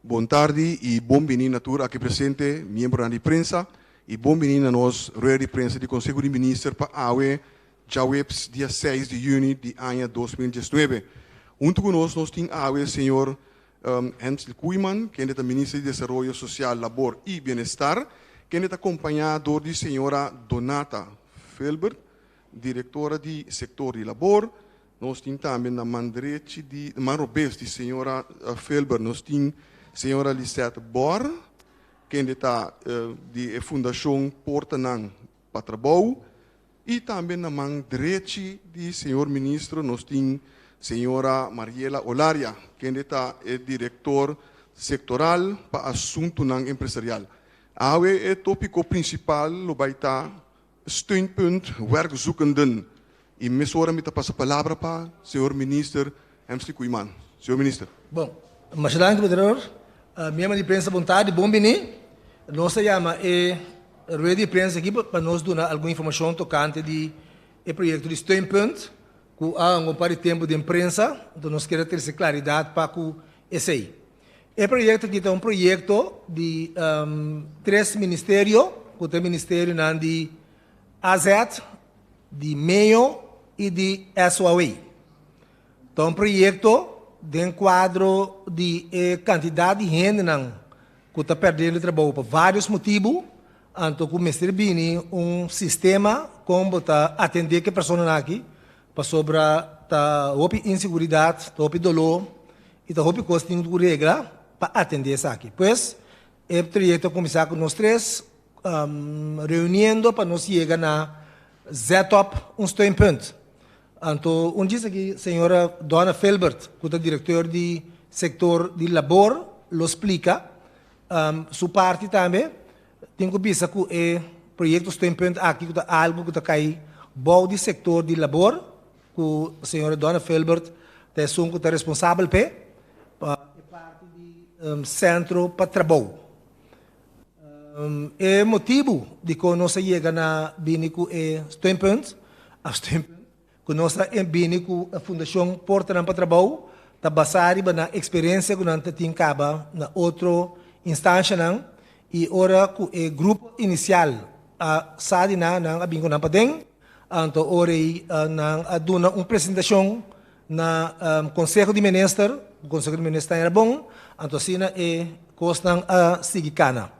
Bon tardi i bon bini na tur aki presente, miembronan di prensa, i bon bini na nos rueda di prensa di Konseho di Minister pa awe djaweps dia seis di yüni di aña 2019. Huntu ku nos nos tin awe señor Hensley Koeiman, kende ta Minister di Desaroyo Sosial, Labor i Bienestar, kende ta kompañá dor di señora Donata Felbert, direktora di Sektor di Labor. Nos tin tambe na man drechi di, man robes di señora Felbert nos tin señora Lisette Bor, kende ta di e Fundashon Portanan pa Trabou. I tambe na man drechi di señor Ministro nos tin señora Mariela Olaria, kende ta e Direktor Sektoral pa Asuntunan Empresarial. Awe e topiko prinsipal lo bai ta Steunpunt Werkzoekenden. I mesora mi ta pasa palabra pa señor Minister Hemsley Koeiman. Señor Minister. Bon, masha danki moderador. Miembro di prensa bon tardi, bon bini. Nos ta yama e rueda di prensa aki pa nos duna algun informashon tokante di e proyekto di Steunpunt ku a hanga un par di tempu den prensa, enton nos kier a trese klaridat pa ku esei. E proyekto aki ta un proyekto di tres ministerio, ku ta e ministerionan di AZ, di meo i di SOAW. Ta un proyekto den kuadro di e kantidat di hendenan ku ta pèrdendo trabou pa vários motibu, anto ku mester bini un sistema kon bo ta atendé ku e personanan aki, pasobra ta hopi inseguridat, ta hopi doló i ta hopi kos tin ku regla pa atendé esaki. Pues, e trayekto a kuminsá ku nos tres reuniendo pa nos yega na zet op un steunpunt. Anto un djis aki señora Donna Filbert ku ta direkteur di sektor di labor lo splika su parti tambe. Tin ku bisa ku e proyekto steunpunt aki ku ta algu ku ta kai bou di sektor di labor ku señora Donna Filbert ta esun ku ta responsabel p'e pa e parti di sentro pa trabou. E motibu dikon nos a yega na bini ku e steunpunt, of steunpunt, ku nos a bini ku e Fundashon Portanan pa Trabou, ta basá riba nan eksperensia ku nan ta tin kaba na otro instanshanan i ora ku e grupo inisial a sa di nan, nan a bin ku nan paden, anto ora ei nan a duna un presentashon Na Konseho di Minister, Konseho di Minister era bon, anto asina e kosnan a sigui kana.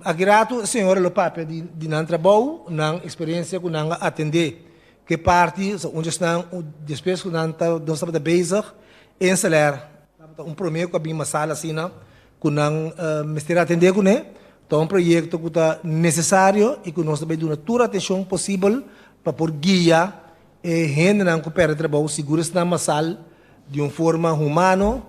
Aki ratu e señora lo papia di di nan trabou, nan eksperensia ku nan a atendé ku e parti, so un djesnan despues ku nan ta nos tabata bezig, Insular tabata un promé ku a bin masal asina ku nan mester atendé kuné. Ta un proyekto ku ta nesesario i ku nos ta bai duna tur atenshon posibel pa por guia E hendenan ku pèrdè trabou sigur esnan masal di un forma humano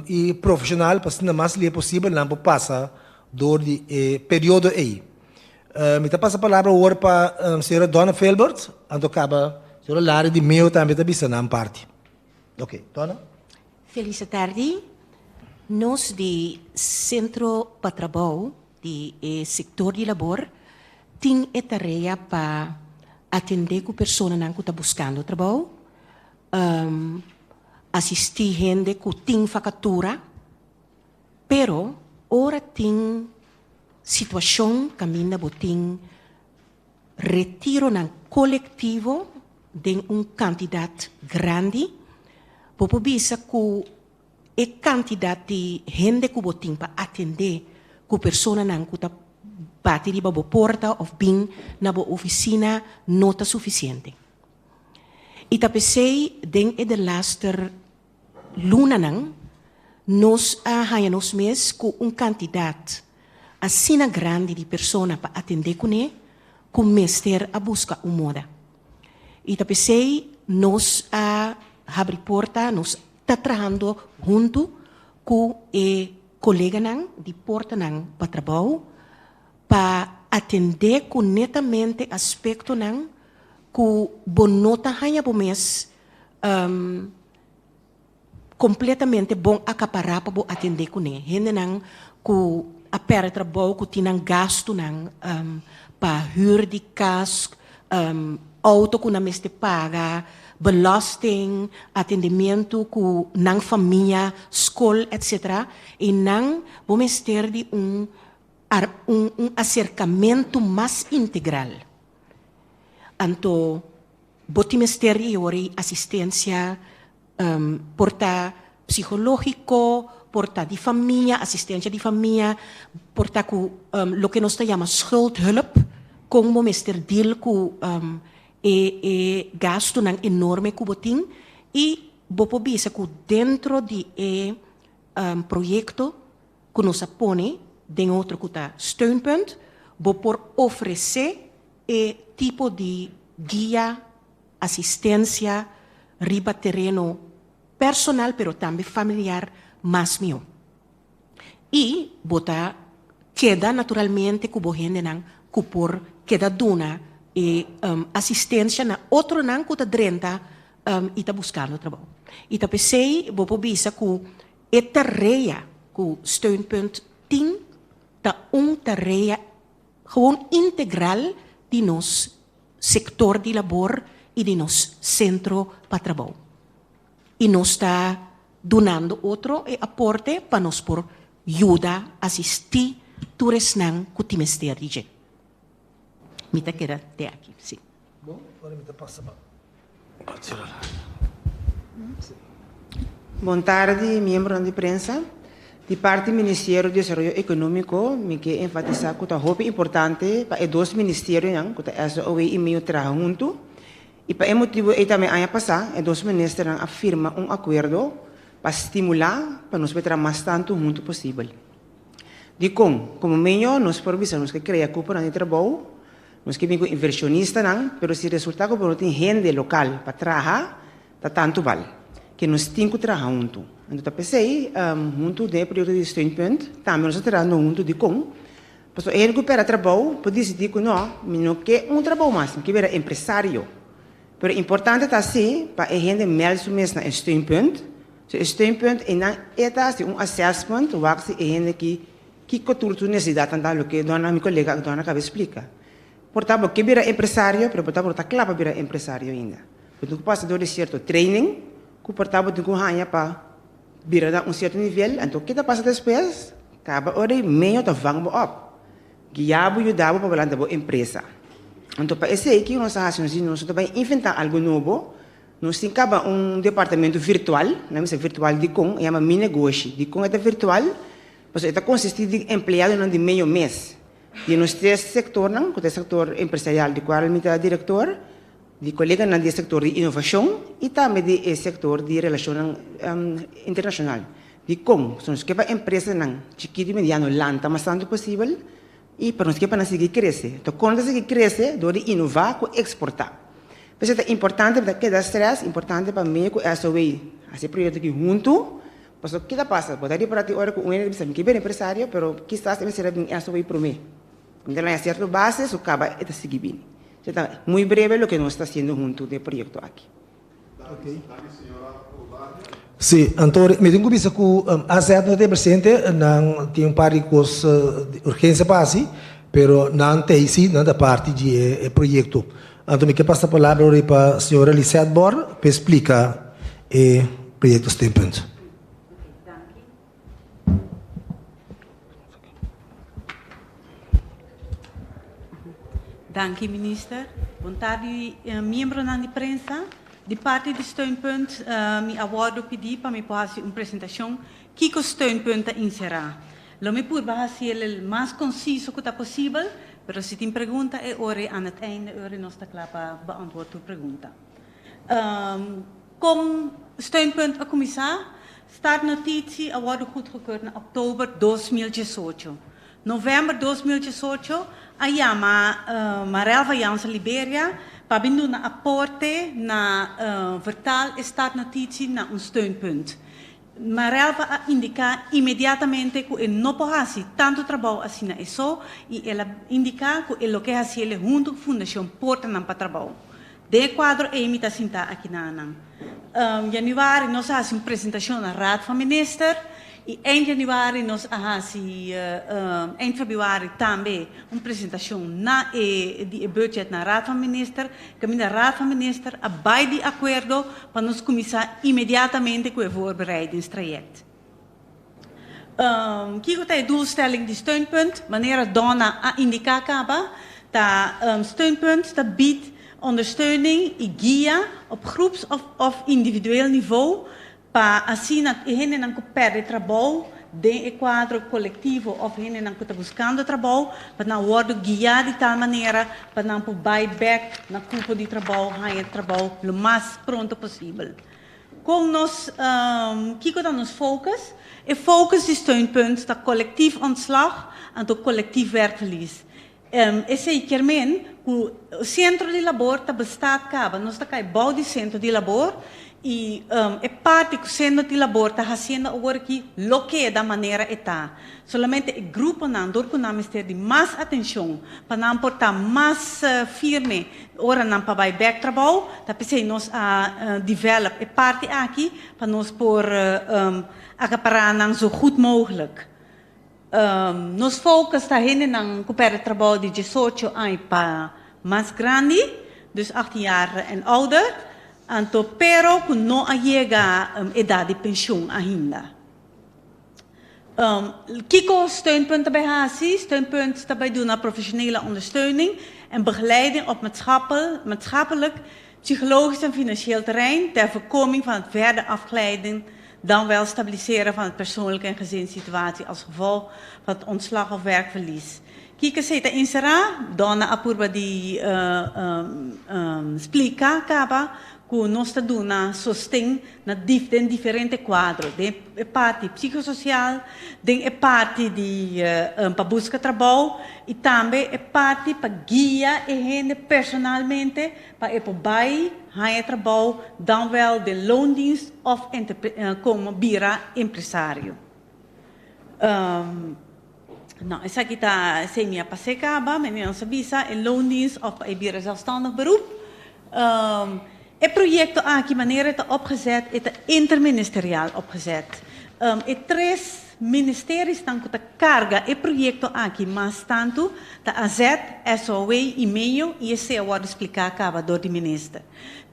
i profeshonal pa asina mas lihe posibel nan por pasa dor di e periodo ei. Mi ta pasa palabra awor pa señora Donna Filbert, anto kaba señora Larry di Meo tambe ta bisa nan parti. Ok, Donna. Felis atardi. Nos di Sentro pa Trabou di e sektor di labor tin e tarea pa atendé ku personanan ku ta buskando trabou, asistí hende ku tin vakatura, pero ora tin situashon kaminda bo tin retironan kolektivo den un kantidat grandi, bo por bisa ku E kantidat di hende ku bo tin pa atendé ku personanan ku ta bati riba bo porta òf bin na bo ofisina no ta sufisiente. I ta p'esei den e delaster lunanan nos a haña nos mes ku un kantidat asina grandi di persona pa atendé kuné ku mester a buska un moda. I ta p'esei nos a habri porta, nos Ta trahando huntu ku e koleganan di portanan pa trabou pa atendé ku netamente aspektonan ku bo no ta haña bo mes kompletamente bon akapará pa bo atendé kuné. Hendenan ku a pèrdè trabou, ku tin nan gastunan pa hür di kas, outo ku nan mester paga. belasting, atendementu ku nan famia, skol etc. I nan bo mester di un un un aserkamentu mas integral. Anto bo tin mester di e ora ei asistensia por ta psikológiko, por ta di famia, asistensia di famia, por ta ku loke nos ta yama schuldhulp, kon bo mester deal ku e e gastunan enorme ku bo tin i bo por bisa ku dentro di e proyekto ku nos a pone den otro ku ta Steunpunt, bo por ofresé e tipo di guia, asistensia riba tereno personal pero tambe familiar mas mihó. I bo ta keda naturalmente ku bo hendenan ku por keda duna e asistensia na otronan ku ta drenta i ta buskando trabou. I ta p'esei bo por bisa ku E tarea ku Steunpunt tin ta un tarea gewoon integral di nos sektor di labor i di nos sentro pa trabou. I nos ta dunando otro e aporte pa nos por yuda asistí tur esnan ku tin mester di dje. Mi ta keda te aki, si. Bon, ora mi ta pasa pa. Bon tardi miembronan di prensa. Di parti Ministerio di Desaroyo Ekonómiko mi ke enfatisá ku ta hopi importante pa e dos ministerionan ku ta SOW i meo traha huntu i pa e motibu ei tambe aña pasá e dos ministernan a firma un akuerdo pa stimulá pa nos por traha mas tantu huntu posibel. Dikon? Komo meo nos por bisa nos ke krea kuponan di trabou. Nos ke bin ku invershonistanan, pero si resultá ku bo no tin hende lokal pa traha, ta tantu bal ke nos tin ku traha huntu. Anto ta p'esei, huntu den e proyekto di Steunpunt, tambe nos ta trahando huntu dikon? Pasobra e hende ku pèrdè trabou por disidí ku no, mi no ke un trabou mas, mi ke bira empresario. Pero importante ta si pa e hende mèld su mes na e Steunpunt. So e Steunpunt einan e ta hasi un assessment wak si e hende ki Kiko tur su nesesidatnan ta loke dòna mi kolega dòna kaba splika. Por ta bo ke bira empresario pero bo ta bo no ta kla pa bira empresario ainda. Bo tin ku pasa dor di sierto training ku por ta bo tin ku haña pa bira na un sierto nivel anto ke ta pasa despues kaba ora di medio ta vang bo op guia bo yuda bo pa bo lanta bo empresa. Anto pa esei kiko nos ta hasi nos di nos ta bai inventa algo nobo nos tin kaba un departamento virtual nan bisa virtual dikon e yama mi negoshi dikon e ta virtual Pasobra e ta konsistí di empleadonan di medio mes di nos tres sektornan, ku ta e sektor empresarial di kual mi ta direktor, di koleganan di e sektor di inovashon i tambe di e sektor di relashonnan internashonal. Dikon? Pasobra nos ke pa empresanan chikitu i mediano lanta mas tantu posibel i pa nos ke pa nan sigui krese. Enton kon nan ta sigui krese? Dor di inová ku eksportá. P'esei ta importante pa ta keda strès, importante pa mi ku SOW hasi e proyekto aki huntu. Pasobra ki ta pasa? Bo ta ripará tin ora ku un hende ta bisa mi ke bira empresario, pero kisas e mester a bin SOW promé. Mi ta laña sierto base, su kaba e ta sigui bini. Esei ta muy breve loke nos ta hasiendo huntu den e proyekto aki. Sí, anto mi tin ku bisa ku AZ no ta e presente, nan tin un par di kos di urgensia pa hasi, pero nan ta ei sí, nan ta parti di e proyekto. Anto mi ke pasa palabra ora ei pa señora Lisette Bor pa e splika e proyekto Steunpunt. Danki minister. Bon tardi miembronan di prensa. Di parti di Steunpunt mi a wordo pidi pa mi por haci un presentacion kico Steunpunt ta encera. Lo mi purba haci el mas conciso cu ta posibel, pero si tin pregunta e ora ei aan het einde ora nos ta cla pa beantwoord tur pregunta. Con Steunpunt a cuminsa? Startnotitie a wordo goedgekeurd na oktober 2018. November 2018 a yama Marelva Jansen Liberia pa bin duna aporte na vertaal e startnotitie na un steunpunt. Marelva a indiká inmediatamente ku e no por hasi tantu trabou asina e so i el a indiká ku e lo ke hasiel huntu ku Fundashon Portanan pa Trabou. Den e kuadro ei mi ta sintá aki na nan. Januari nos a hasi un presentashon na Raad van Minister. I eind januari nos a hasi, eind februari tambe un presentashon na e di e budget na Raad van Minister, kaminda Raad van Minister a bai di akuerdo pa nos kuminsá inmediatamente ku e voorbereidingstraject. Kiko ta e doelstelling di Steunpunt? Manera Donna a indiká kaba, ta Steunpunt ta bid ondersteuning i guia op groeps of of individueel niveau pa asina e hendenan ku pèrdè trabou den e kuadro kolektivo òf hendenan ku ta buskando trabou pa nan wòrdu guiá di tal manera pa nan por bai bèk na kupo di trabou haña trabou lo mas pronto posibel. Kon nos, kiko ta nos focus? E focus di Steunpunt ta collectief ontslag anto collectief werkverlies. Esei kier men ku Sentro di Labor ta bestaat kaba, nos ta kai bou di Sentro di Labor i e parti ku Sentro di Labor ta hasiendo awor aki lo keda manera e ta. Solamente e gruponan dor ku nan mester di mas atenshon pa nan por ta mas firme ora nan pa bai bek trabou, ta p'esei nos a develop e parti aki pa nos por akapará nan zo goed mogelijk. Nos focus ta hendenan ku pèrdè trabou di diesocho aña pa mas grandi, dus 18 jaar en ouder, anto pero ku no a yega edat di penshun ainda. Kiko Steunpunt ta bai hasi? Steunpunt ta bai duna profesionele ondersteuning en begeleiding op maatschappelijk, psychologisch en financieel terrein ter voorkoming van het verder afglijden dan wel stabiliseren van het persoonlijke en gezinssituatie als gevolg van het ontslag of werkverlies. Kiko esei ta enserá? Donna a purba di splika kaba ku nos ta duna sosten na dif den diferente kuadro, den e parti psikososial, den e parti di pa buska trabou i tambe e parti pa guia e hende personalmente pa e por bai haña trabou dan wèl den loondienst òf komo bira empresario. No, esaki ta esei mi a pas'é kaba, mi nos a bisa e loondienst òf pa e bira zelfstandig beroep. E proyekto aki manera e ta opgezet e ta interministerial opgezet. E tres ministerisnan ku ta karga e proyekto aki mas tantu ta AZ, SOAW i MEO i esei a wòrdu spliká kaba dor di minister.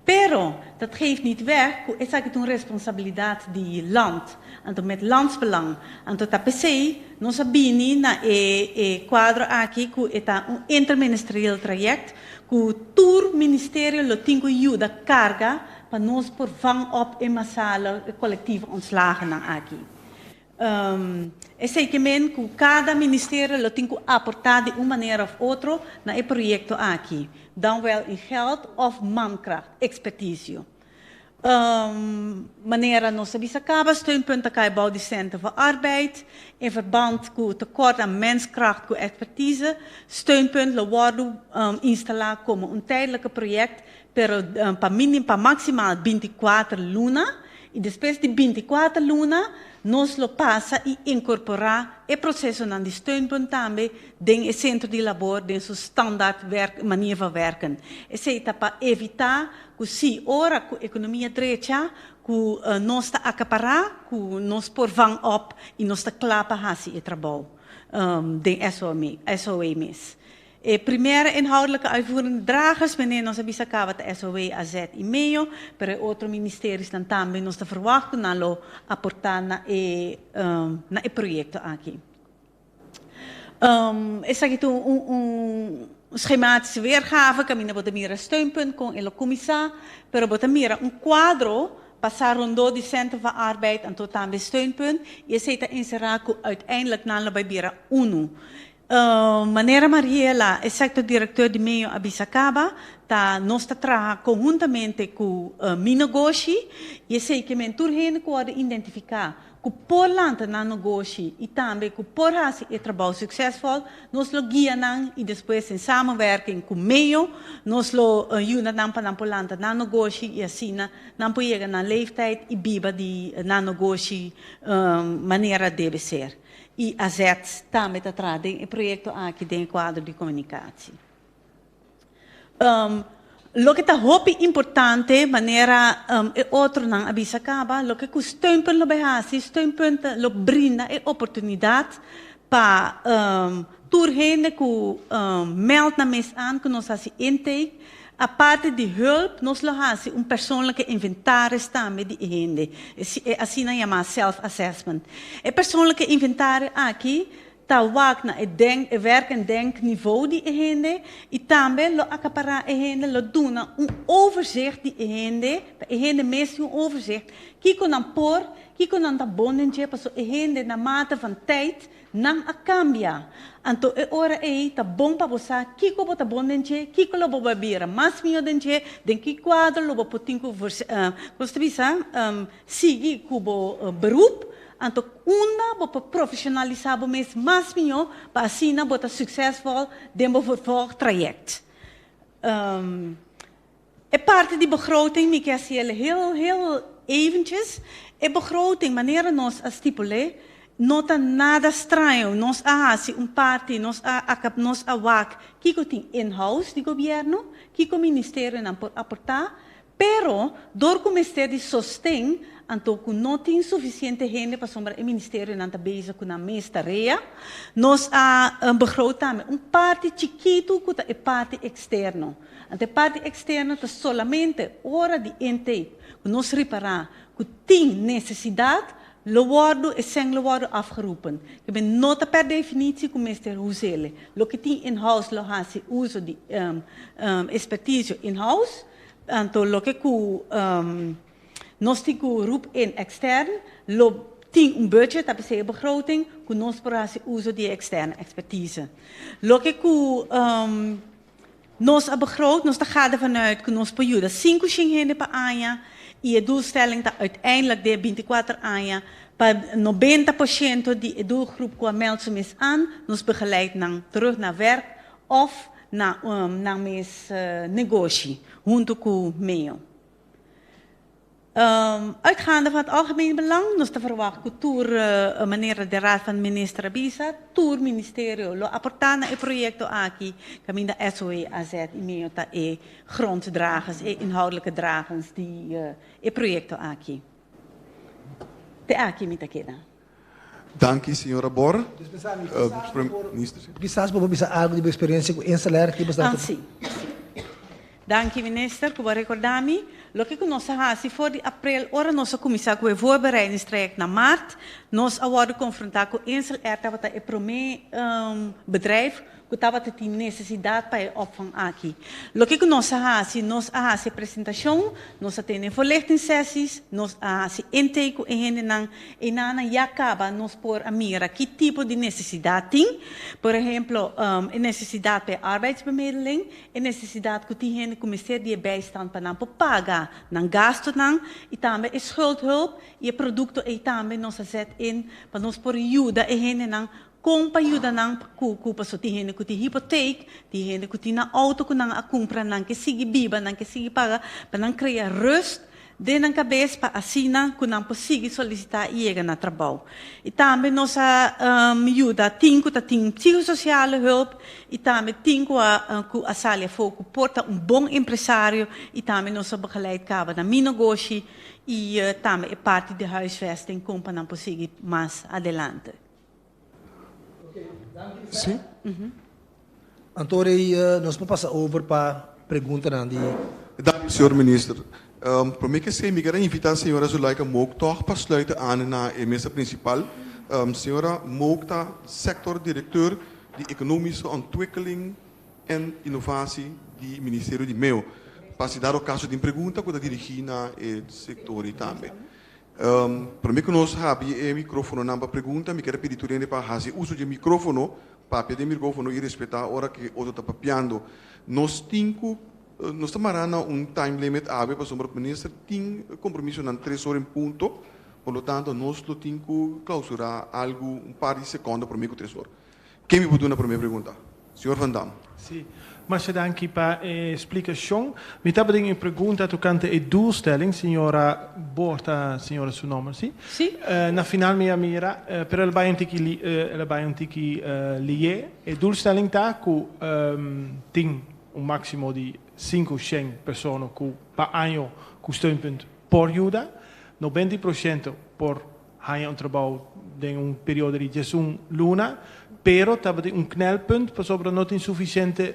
Pero dat geeft niet weg ku esaki ta un responsabilidat di land, anto met landsbelang. Anto ta p'esei nos a bini na e e kuadro aki ku e ta un interministerieel traject ku tur ministerio lo tin ku yuda karga pa nos por vang op e masale e collectieve ontslagennan aki. Esei ke men ku kada ministerio lo tin ku aportá di un manera òf otro na e proyekto aki, dan wèl in geld òf mankracht, ekspertisio. Manera nos a bisa kaba, Steunpunt ta kai bou di Center voor Arbeid. In verband ku tekort aan menskracht ku ekspertise, Steunpunt lo wòrdu instalá komo un tijdelijke project, pero pa minim pa maksimal 24 luna. I despues di 24 luna nos lo pasa i inkorporá e prosesonan di Steunpunt tambe den e sentro di labor den su standaard werk manier van werken. Esei ta pa evitá ku si ora ku ekonomia drecha ku nos ta akapará ku nos por van op i nos ta kla pa hasi e trabou den SOA mes. E primaire inhoudelijke uitvoerende dragers, meneer nos a bisa kaba ta SOA, AZ i MEO, pero e otro ministerisnan tambe nos ta verwagt ku nan lo aportá na e na e proyekto aki. Esaki ta un schematische weergave kaminda bo ta mira steunpunt kon e lo kuminsá, pero bo ta mira un kuadro pasá rondó di Centrum van Arbeid anto tambe steunpunt i esei ta enserá ku uiteindelijk nan lo bai bira unu. Manera Mariela, e sector directeur di MEO a bisa caba, ta nos ta traha conhuntamente cu Mi Negoshi y esey ke men tur hende cu worde identifica cu por lanta nan negoshi y tambe cu por haci e trabou succesvol, nos lo guia nan y despues en samenwerking cu MEO nos lo yuda nan pa nan por lanta nan negoshi y asina nan por yega nan leeftijd y biba di nan negoshi manera debe ser. I AZ tambe ta traha den e proyekto aki den e kuadro di komunikasi. Loke ta hopi importante, manera e otronan a bisa kaba, loke ku Steunpunt lo bai hasi, Steunpunt lo brinda e oportunidat pa tur hende ku meld nan mes aan ku nos hasi intake. Aparte di hulp, nos lo hasi un persoonlijke inventaris tambe di e hende, e asina yamá self-assessment. E persoonlijke inventario aki ta wak na e denk, e werk en denkniveau di e hende i tambe lo akapará e hende, lo duna un overzicht di e hende, pa e hende mes tin un overzicht kiko nan por, kiko nan ta bon den dje, pasobra e hende na mate van tijd nan a kambia. Anto e ora ei ta bon pa bo sa kiko bo ta bon den dje, kiko lo bo bai bira mas mihó den dje, den ki kuadro lo bo por tin ku, kon ta bisa, Sigui ku bo beroep, anto unda bo por profesionalisá bo mes mas mihó pa asina bo ta suksesvol den bo vervolgtraject. E parti di begroting mi ke hasi el heel heel eventjes. E begroting manera nos a stipul'é no ta nada straño. Nos a hasi un parti, nos a nos a wak kiko tin in-house di gobièrnu, kiko ministerionan por aportá. Pero, dor ku mester di sosten, anto ku no tin sufisiente hende pasobra e ministerionan ta bezig ku nan mes tarea, nos a begroot tambe un parti chikitu ku ta e parti eksterno. Anto e parti eksterno ta solamente ora di intake ku nos ripará ku tin nesesidat, lo wòrdu e sèn lo wòrdu afgeroepen. Ke men no ta per definitio ku mester us'el. Loke tin in-house lo hasi uso di ekspertisio in-house. Anto loke ku nos tin ku roep in ekstern lo tin un budget, ta p'esei e begroting, ku nos por hasi uso di e eksterne ekspertise. Loke ku nos a begroot, nos ta gada vanuit ku nos por yuda 500 hende pa aña i e doelstelling ta uiteindelijk den e 24 aña pa 90% di e doelgroep ku a meld su mes aan, nos begeleid nan terug na werk òf na nan mes negoshi huntu ku meo. Uitgaande van het algemeen belang, nos ta verwagt ku tur manera de Raad van Minister a bisa, tur ministerio lo aportá na e proyekto aki, kaminda SOE, AZ i meo ta e gronddragers, e inhoudelijke dragers di e proyekto aki. Te aki mi ta keda. Danki señora Bor. Kisas bo por bisa algo di bo experiencia cu Inselair ki bo Ah, si, si. Danki minister cu bo a recorda mi. Loke cu nos a haci for di april ora nos a cuminsa cu e voorbereidingstraject na maart, nos a wordo confronta cu Inselair tabata e prome bedrijf ku tabata tin nesesidat pa e opvang aki. Loke ku nos a hasi, nos a hasi e presentashon, nos a tene voorlichtingssessies, nos a hasi intake ku e hendenan, enanan ya kaba nos por a mira ki tipo di nesesidat tin, por ehemplo, e nesesidat pa e arbeidsbemiddeling, e nesesidat ku tin hende ku mester di e bijstand pa nan por paga nan gastunan i tambe e schuldhulp i e produkto ei tambe nos a zet in pa nos por yuda e hendenan. Kon pa yuda nan ku ku paso tin hende ku tin hipoteek, tin hende ku tin nan outo ku nan a kumpra, nan ke sigui biba, nan ke sigui paga, pa nan krea rust den nan kabes pa asina ku nan por sigui solisitá i yega na trabou. I tambe nos a yuda tin ku ta tin psikososiale hulp i tambe tin ku a ku a sali afó ku por ta un bon empresario i tambe nos a begeleid kaba na mi negoshi i tambe e parti di huisvesting kon pa nan por sigui mas adelante. Sí. Anto rei nos por pasa over pa preguntanan di. Danki señor minister. Prome ke esei mi ker a invita señora Zulaika Mook tog pa sluiten aan na e mesa principal. Señora Mook ta sector directeur di Economische Ontwikkeling en Innovatie di Ministerio di Meo. Pa si dado caso tin pregunta cu ta dirigi na e sector ei tambe. Prome ku nos habri e mikrofononan pa pregunta, mi ker a pidi tur hende pa hasi uso di e mikrofono, papia den mikrofono i respetá ora ku e otro ta papiando. Nos tin ku, nos ta mará na un time limit awe pasobra minister tin kompromisonan tres ora en punto, por lo tanto nos lo tin ku klausurá algu un par di sekondo prome ku tres ora. Ken mi por duna prome pregunta? Señor Van Dam. Sí, masha danki pa e splikashon. Mi tabatin un pregunta tokante e doelstelling, señora Bor ta señora su nomber, sí? Sí. Na final mi a mira, pero el a bai un tiki, el a bai un tiki lié. E doelstelling ta ku tin. un máksimo di 500 persona ku pa aña ku Steunpunt por yuda, 90% por haña un trabou den un periodo di 11 luna, pero tabatin un knelpunt pasobra no tin sufisiente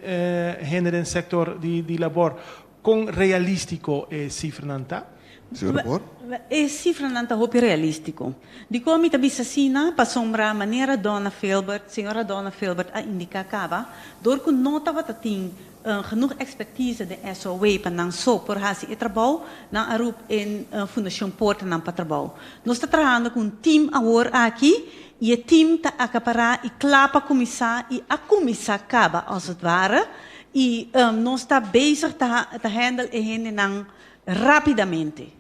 hende den sektor di labor. Kon realístiko e sifranan ta? Señora Bor. E sifranan ta hopi realístiko. Dikon mi ta bisa asina? Pasobra manera Donna Filbert, señora Donna Filbert a indiká kaba, dor ku no tabata tin genoeg expertise den SOW pa nan so por hasi e trabou, nan a roep in Fundashon Portanan pa Trabou. Nos ta trahando ku un team awor aki i e team ta akapará i kla pa kuminsá i a kuminsá kaba als het ware i nos ta bezig ta ta handle e hendenan rápidamente.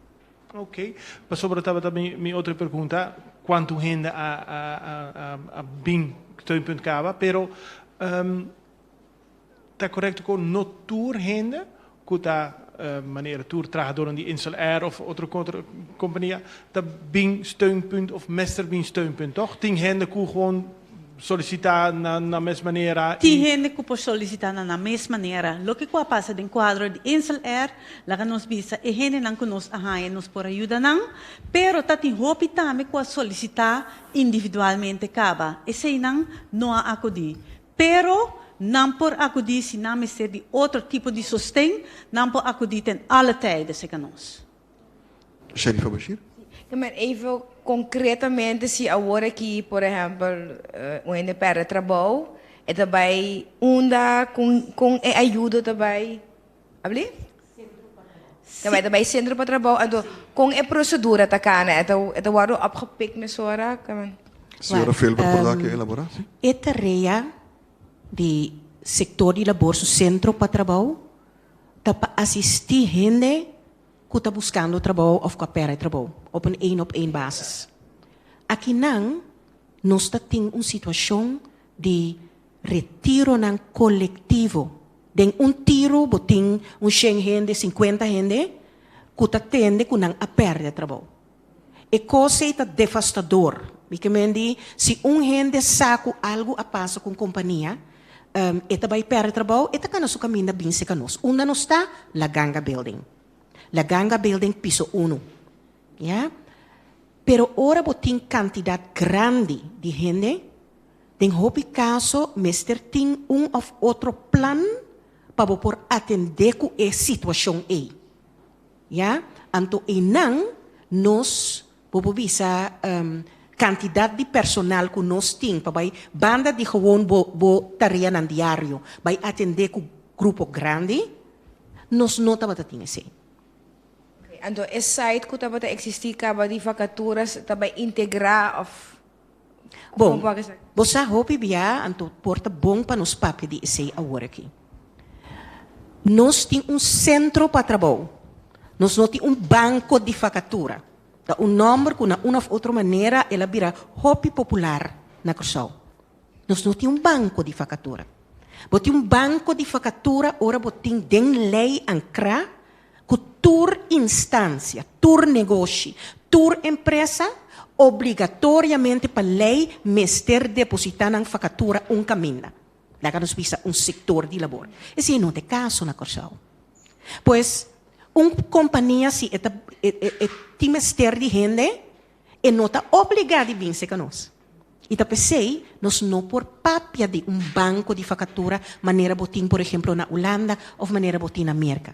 Ok, pasobra tabata mi mi otro pregunta, kuantu hende a a a a bin Steunpunt kaba, pero Ta korekto ku no tur hende ku ta manera tur trahadornan di Insel Air of otro kompania ta bin steunpunt of mester bin steunpunt, tòg? Tin hende ku gewoon solisitá na nan mes manera i. Tin hende ku por solisitá na nan mes manera. Loke ku a pasa den kuadro di Insel Air, laga nos bisa e hendenan ku nos a haña nos por a yuda nan, pero ta tin hopi tambe ku a solisitá individualmente kaba. Eseinan no a akudí. Pero nan por akudí si nan mester di otro tipo di sosten, nan por akudí ten alle tijden, seca nos. Sherifa Bashir. Sí, maar even concretamente si awor aki, por ehempel, un hende perde trabou, e ta bai unda, con con e ayudo ta bai? Abli? Ta bai ta bai centro pa trabou, anto con e procedura ta cana? E ta e ta wordo opgepikt mesora? Señora Felber por da ke elabora, si. E tarea di sector di labor su centro pa trabou ta pa asisti hende cu ta buscando trabou of cu a perde trabou op un een op een basis. Akinan nos ta tin un situacion di retironan colectivo. Den un tiro bo tin un shen hende, 50 hende cu ta tende cu nan a perde trabou. E cos ei ta devastador. Mi ke men di, si un hende sa cu algo a pasa cu un compania, e ta bay perde trabou, e ta cana su caminda bin seca nos. Unda nos ta? La Ganga Building. La Ganga Building piso uno. Ya? Pero ora bo tin cantidad grandi di hende, den hopi caso mester tin un of otro plan pa bo por atende cu e situacion ei. Ya, anto einan nos, bo por bisa, kantidat di personal ku nos tin pa bai banda di gewoon bo bo tareanan diario, bai atendé ku grupo grandi, nos no tabata tin esei. Oké, anto e site ku tabata eksistí kaba di vakaturas ta bai integrá òf Bon, bo sa hopi bia, anto por ta bon pa nos papia di esei awor aki. Nos tin un sentro pa trabou. Nos no tin un banko di fakatura. Ta un nòmber ku na un òf otro manera el a bira hopi popular na Kòrsou. Nos no tin un banko di fakatura. Bo tin un banko di fakatura ora bo tin den lei ankrá ku tur instansia, tur negoshi, tur empresa obligatoriamente pa lei mester depositá nan fakatura un kaminda. Laga nos bisa un sektor di labor. Esei no ta e kaso na Kòrsou. Pues, un kompania si e ta e tin mester di hende, e no ta obligá di bin serka nos. I ta p'esei nos no por papia di un banko di fakatura manera bo tin por ehemplo na Hulanda òf manera bo tin na Merka.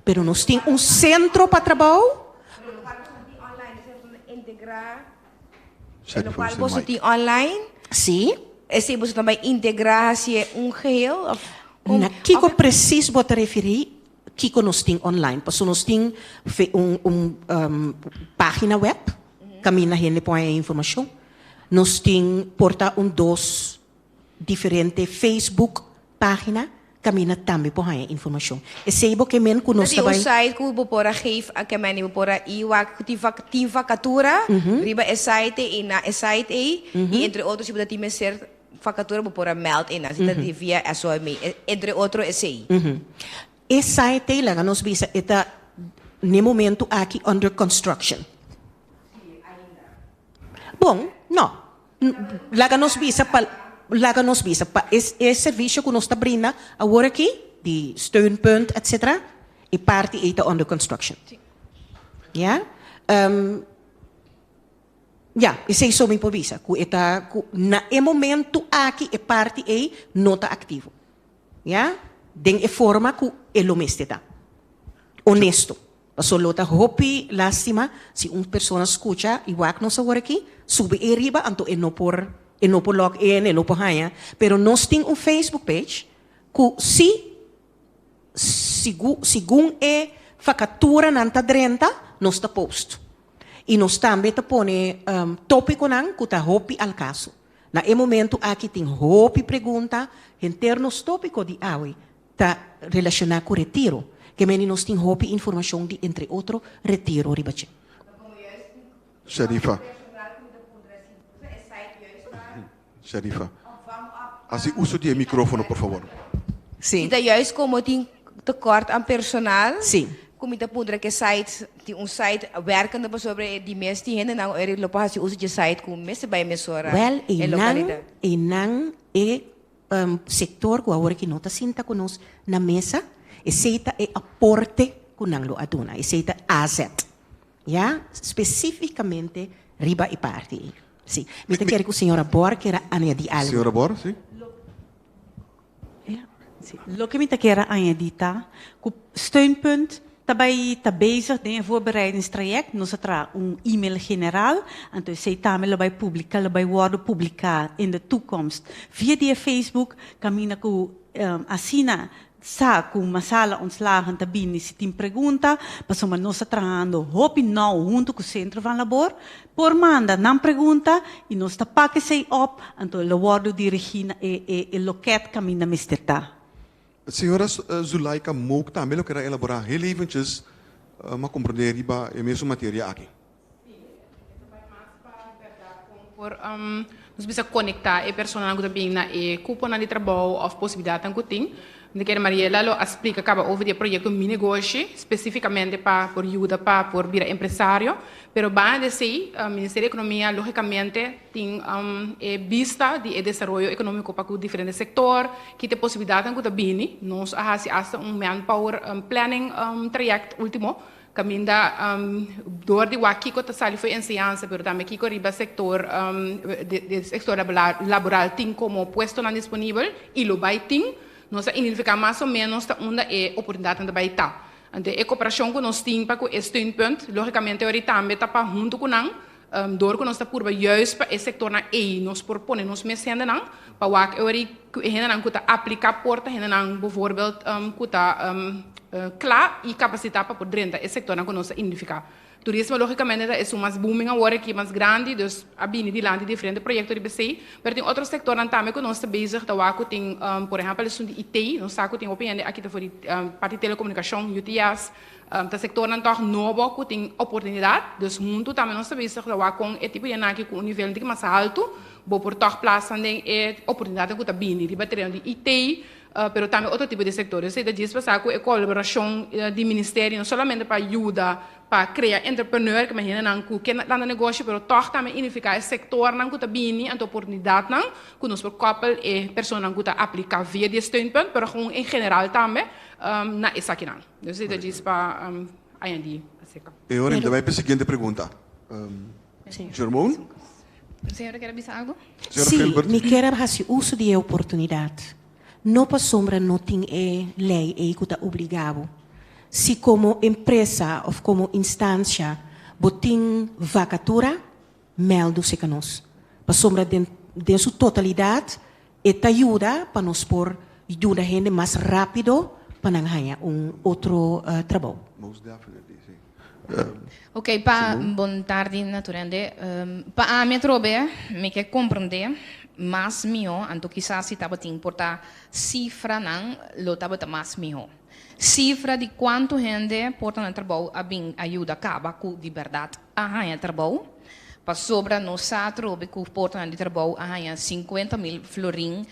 Pero nos tin un sentro pa trabou. E lokual boso tin online? Sí. Esei boso ta bai integrá hasié un geheel òf? Na kiko presis bo ta referí kiko nos tin online? Pasobra nos tin un un página web kaminda hende por haña informashon. Nos tin por ta un dos diferente Facebook página kaminda tambe por haña informashon. Esei bo ke men ku nos ta bai. Un site ku bo por a geef a ke men bo por a i wak ku tin tin vakatura riba e site ei i na e site ei i entre otro si bo ta tin mester vakatura bo por a meld einan si ta di via SOME entre otro esei. E site ei laga nos bisa e ta n'e momento aki under construction. Bon, no. Laga nos bisa pa laga nos bisa pa e e servisio ku nos ta brinda awor aki. di steunpunt, etc. E parti ei ta under construction. Ja? Ja, esei so mi por bisa, ku e ta ku na e momento aki e parti ei no ta aktivo. Ja? Den e forma ku e lo mester ta. Honesto. Paso lo ta hopi lastima si un persona skucha i wak nos awor aki, subi ei riba anto e no por e no por log in, e no por haña. Pero nos tin un Facebook page ku si sigu sigun e vakaturanan ta drenta nos ta post. I nos tambe ta pone tópikonan ku ta hopi al kaso. Na e momentu aki tin hopi pregunta, henter nos tópiko di awe ta relashoná ku retiro. Ke meni nos tin hopi informashon di entre otro retiro riba dje. Sharifa. Sharifa. Hasi uso di e microfono por favor. Sí. Si ta juist como tin tekort aan personal. Sí. Ku mi ta puntra ke site, tin un site werkende pasobra e di mes tin hendenan ora lo por hasi uso dje site ku mester bai mesora Wel, e einan, lokalidat. einan e sector ku awor aki no ta sinta ku nos na mesa, esei ta e aporte ku nan lo a duna, esei ta AZ. Ya, specificamente riba e parti ei. Si. Mi ta kere ku señora Bor kier a añadí algo. Señora Bor, si. Loke mi ta kier a añadí ta ku Steunpunt ta bai ta bezig den e voorbereidingstraject. Nos a traha un email general, anto esei tambe lo bai publica, lo bai wòrdu publiká in de toekomst via di e Facebook, kaminda ku asina Sa ku masala ontslagen ta bini si tin pregunta, pasobra nos ta trahando hopi nou huntu ku Sentro van Labor. Por manda nan pregunta i nos ta pak esei op, anto lo wòrdu dirigí na e e e loket kaminda mester ta. Señora Zulaika Mook tambe lo keda elaborá heel eventjes ma komprendé riba e mesun materia aki. Por nos bisa konektá e personanan ku ta bin na e kuponan di trabou òf posibilidatnan ku tin. Mi ta kere Mariela lo a splika kaba over di e proyekto Mi Negoshi, spesífikamente pa por yuda pa por bira empresario. Pero banda di esei, Ministerio di Ekonomia lógikamente tin e bista di e desaroyo ekonómiko pa ku diferente sektor, ki ta e posibilidatnan ku ta bini. Nos a hasi asta un manpower planning trayèkt último Kaminda dor di wak kiko ta sali for enseñansa pero tambe kiko riba sektor di sektor laboral tin komo puestonan disponibel i lo bai tin, nos a identifiká mas o ménos ta unda e oportunidatnan ta bai ta. Anto e koperashon ku nos tin pa ku e steunpunt lógikamente ori tambe ta pa huntu ku nan Dor ku nos ta purba juist pa e sektornan ei nos por pone nos mes hendenan pa wak e ora ku e hendenan ku ta apliká por ta hendenan bijvoorbeeld ku ta kla i kapasitá pa por drenta e sektornan ku nos ta identifiká. Turismo lógikamente ta esun mas booming awor aki, mas grandi, dus a bini dilanti diferente proyekto riba esei, pero tin otro sektornan tambe ku nos ta bezig ta wak ku tin por ehèmpel esun di IT, nos sa ku tin hopi hende aki ta for di parti telekomunikashon, UTS, Ta sektornan tòg nobo ku tin oportunidat, dus huntu tambe nos ta bisa ta wak kon e tipo di anaki ku un nivel un tiki mas haltu bo por tòg plasan den e oportunidatnan ku ta bini riba tereno di IT, pero tambe otro tipo di sektor. Esei ta djis pasá ku e kolaborashon di ministerio no solamente pa yuda pa krea entrepreneur, ke hendenan ku ke lanta negoshi, pero tòg tambe identifiká e sektornan ku ta bini anto oportunidatnan ku nos por kòpel e personanan ku ta apliká via di e steunpunt, pero gewoon en general tambe na esakinan. Dus dit ta djis pa añadí acerca. E ora mi ta bai pa e siguiente pregunta. Jermon? Señora kier a bisa algo? Señora Sí, Gilbert. mi kier a hasi uso di e oportunidat. No pasobra no tin e lei ei ku ta obligá bo. Si komo empresa òf komo instansha bo tin vakatura, mèldu seka nos. Pasobra den den su totalidat e ta yuda pa nos por yuda hende mas rápido pa nan haña un otro trabou. Most definitely, sí. Ok, pa bon tardi na tur hende. Pa ami atrobe mi ke komprendé mas mihó, anto kisas si tabatin por ta sifranan lo tabata mas mihó. Sifra di kuantu hende por ta na trabou a bin a yuda kaba ku di bèrdat a haña trabou, pasobra nos sa atrobe ku portanan di trabou a haña 50.000 florin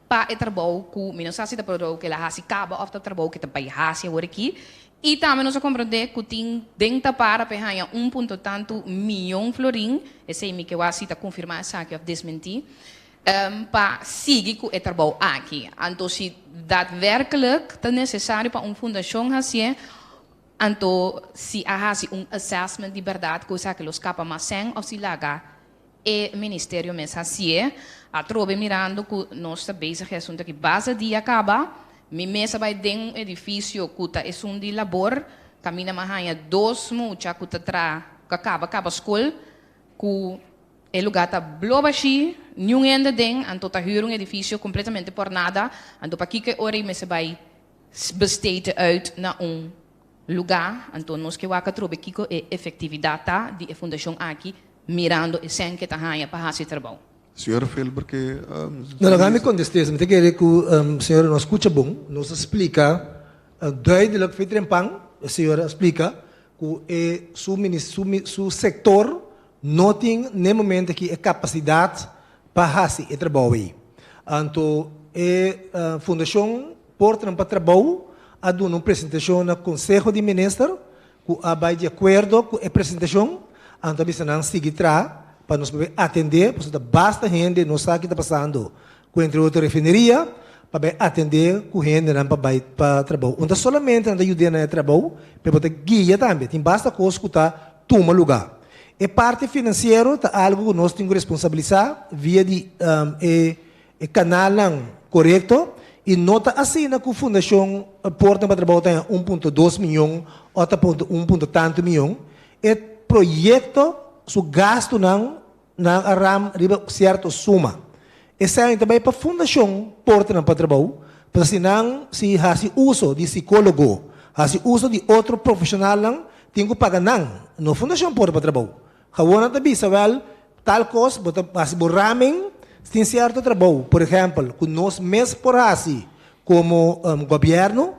pa e trabou ku mi no sa si ta trabou ku el a hasi kaba òf ta trabou ku e ta bai hasi awor aki. I tambe nos a komprendé ku tin den ta para pa e haña un punto tantu miyon florin, esei mi ke wak si ta konfirmá esaki òf desmentí. Pa sigui ku e trabou aki. Anto si daadwerkelijk ta nesesario pa un fundashon hasié, anto si a hasi un assessment di bèrdat ku esaki lo skapa mas sèn òf si laga e ministerio mes hasié. Atrobe mirando ku nos ta bezig e asuntu aki basta dia kaba, mi mes a bai den un edifisio ku ta esun di labor, kaminda mi a haña dos mucha ku ta traha ku a kaba kaba skol ku E lugá ta blo bashí, niun hende aden, anto ta hür un edifisio kompletamente por nada, anto pakiko e ora ei mester bai besteed uit na un lugá? Anto nos ke wak atrobe kiko e efektividat ta di e fundashon aki mirando e sèn ke ta haña pa hasi e trabou. Señor Filber ke. No, laga mi kontest'é esei. Mi ta kere ku señora no a skucha bon. Nos a splika duidelijk fe trempan, e señora a splika ku e su su sektor No tin n'e momento aki e kapasidat pa hasi e trabou ei. Anto e Fundashon Portanan pa Trabou a duna un presentashon na Konseho di Minister ku a bai di akuerdo ku e presentashon, anto a bisa nan sigui traha pa nos por atendé, pasobra ta basta hende no sa ki ta pasando ku entre otro refineria pa bai atendé ku hendenan pa bai pa trabou. No ta solamente nan ta yuda nan e trabou, pero bo ta guia tambe. Tin basta kos ku ta tuma lugá. E parti finansiero ta algu ku nos tin ku responsabilisá via di e e kanalnan korekto i no ta asina ku Fundashon Portnan pa Trabou ta haña un punto dos mion òf ta punto un punto tantu mion. E proyekto su gastunan nan a ram riba sierto suma. Esei ta bai pa Fundashon Portanan pa Trabou, pasobra si nan si hasi uso di sikólogo, hasi uso di otro profeshonalnan, tin ku paga nan, no Fundashon Porta pa Trabou. Awor nan ta bisa, wèl, tal kos bo ta hasi bo ramen tin sierto trabou, por ehèmpel, ku nos mes por hasi komo gobièrnu,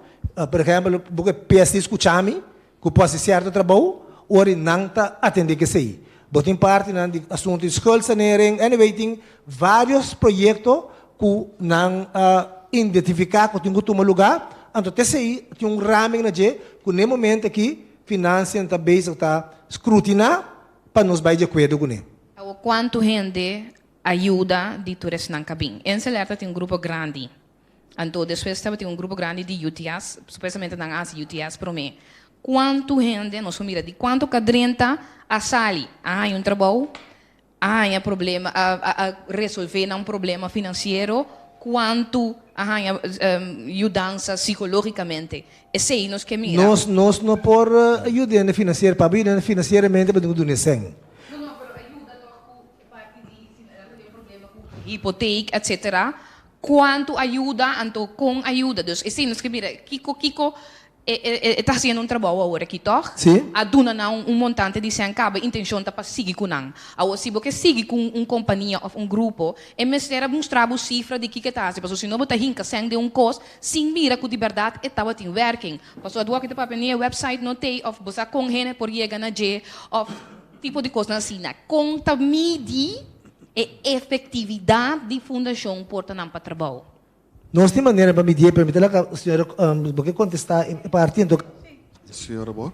por ehèmpel, bo ke PSC skucha mi, Ku por hasi sierto trabou, ora di nan ta atendé ku esei. Bo tin partinan di asuntu di schuldsanering, anyway tin vários proyekto ku nan a identifiká ku tin ku tuma lugá, anto te esei tin un raming na dje ku n'e momento aki Financiën ta bezig ta skrutiná pa nos bai di akuerdo kuné. Awor kuantu hende a yuda di tur esnan kabin? Enselerta tin un grupo grandi. Anto despues tabatin un grupo grandi di UTS, supuestamente nan a hasi UTS promé. Kuantu hende nos por mira di kuantu ka drenta a sali, a haña un trabou, a haña problema, a a resolvé nan problema finansiero, kuantu a haña yudansa sikológikamente. Esei nos ke mira. Nos nos no por yuda hende finansiero, pabia yuda hende finansieramente bo tin ku duna e sèn. No, no, pero a yuda tòg ku e parti di si nan ta den problema ku hipotek, etcetera. Cuanto a yuda anto con a yuda. Dus esey nos ke mira kico kico e e e ta haciendo un trabou awor aki toch? Sí. A duna nan un montante di cen caba intencion ta pa sigui cu nan. Awor si bo ke sigui cu un compania of un grupo e mester a mustra bo cifra di kico e ta haci pasobra si no bo ta hinca cen den un cos sin mira cu di berdad e tabatin werking. Pasobra aduaky ta papia ni e website no tey of bo sa con hende por yega na dje of tipo di cosnan asina. Con ta midi E efectividad di Fundacion Portanan pa Trabou. Nos tin manera pa midié, pero mi ta laga señora bo ke contesta e parti anto. Señora bo.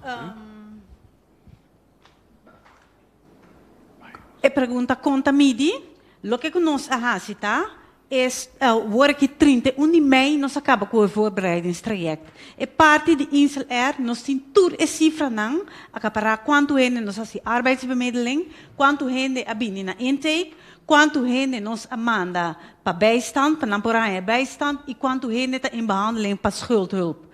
E pregunta con ta midi? Loke cu nos a haci ta es wor aki 31 di mei nos a caba cu e voorbereidingstraject. E parti di Insel Air nos tin tur e cifranan acapara cuanto hende nos haci arbeidsbemiddeling, Kuantu hende a bini na intake, kuantu hende nos a manda pa bijstand, pa nan por haña bijstand i kuantu hende ta in behandeling pa schuldhulp.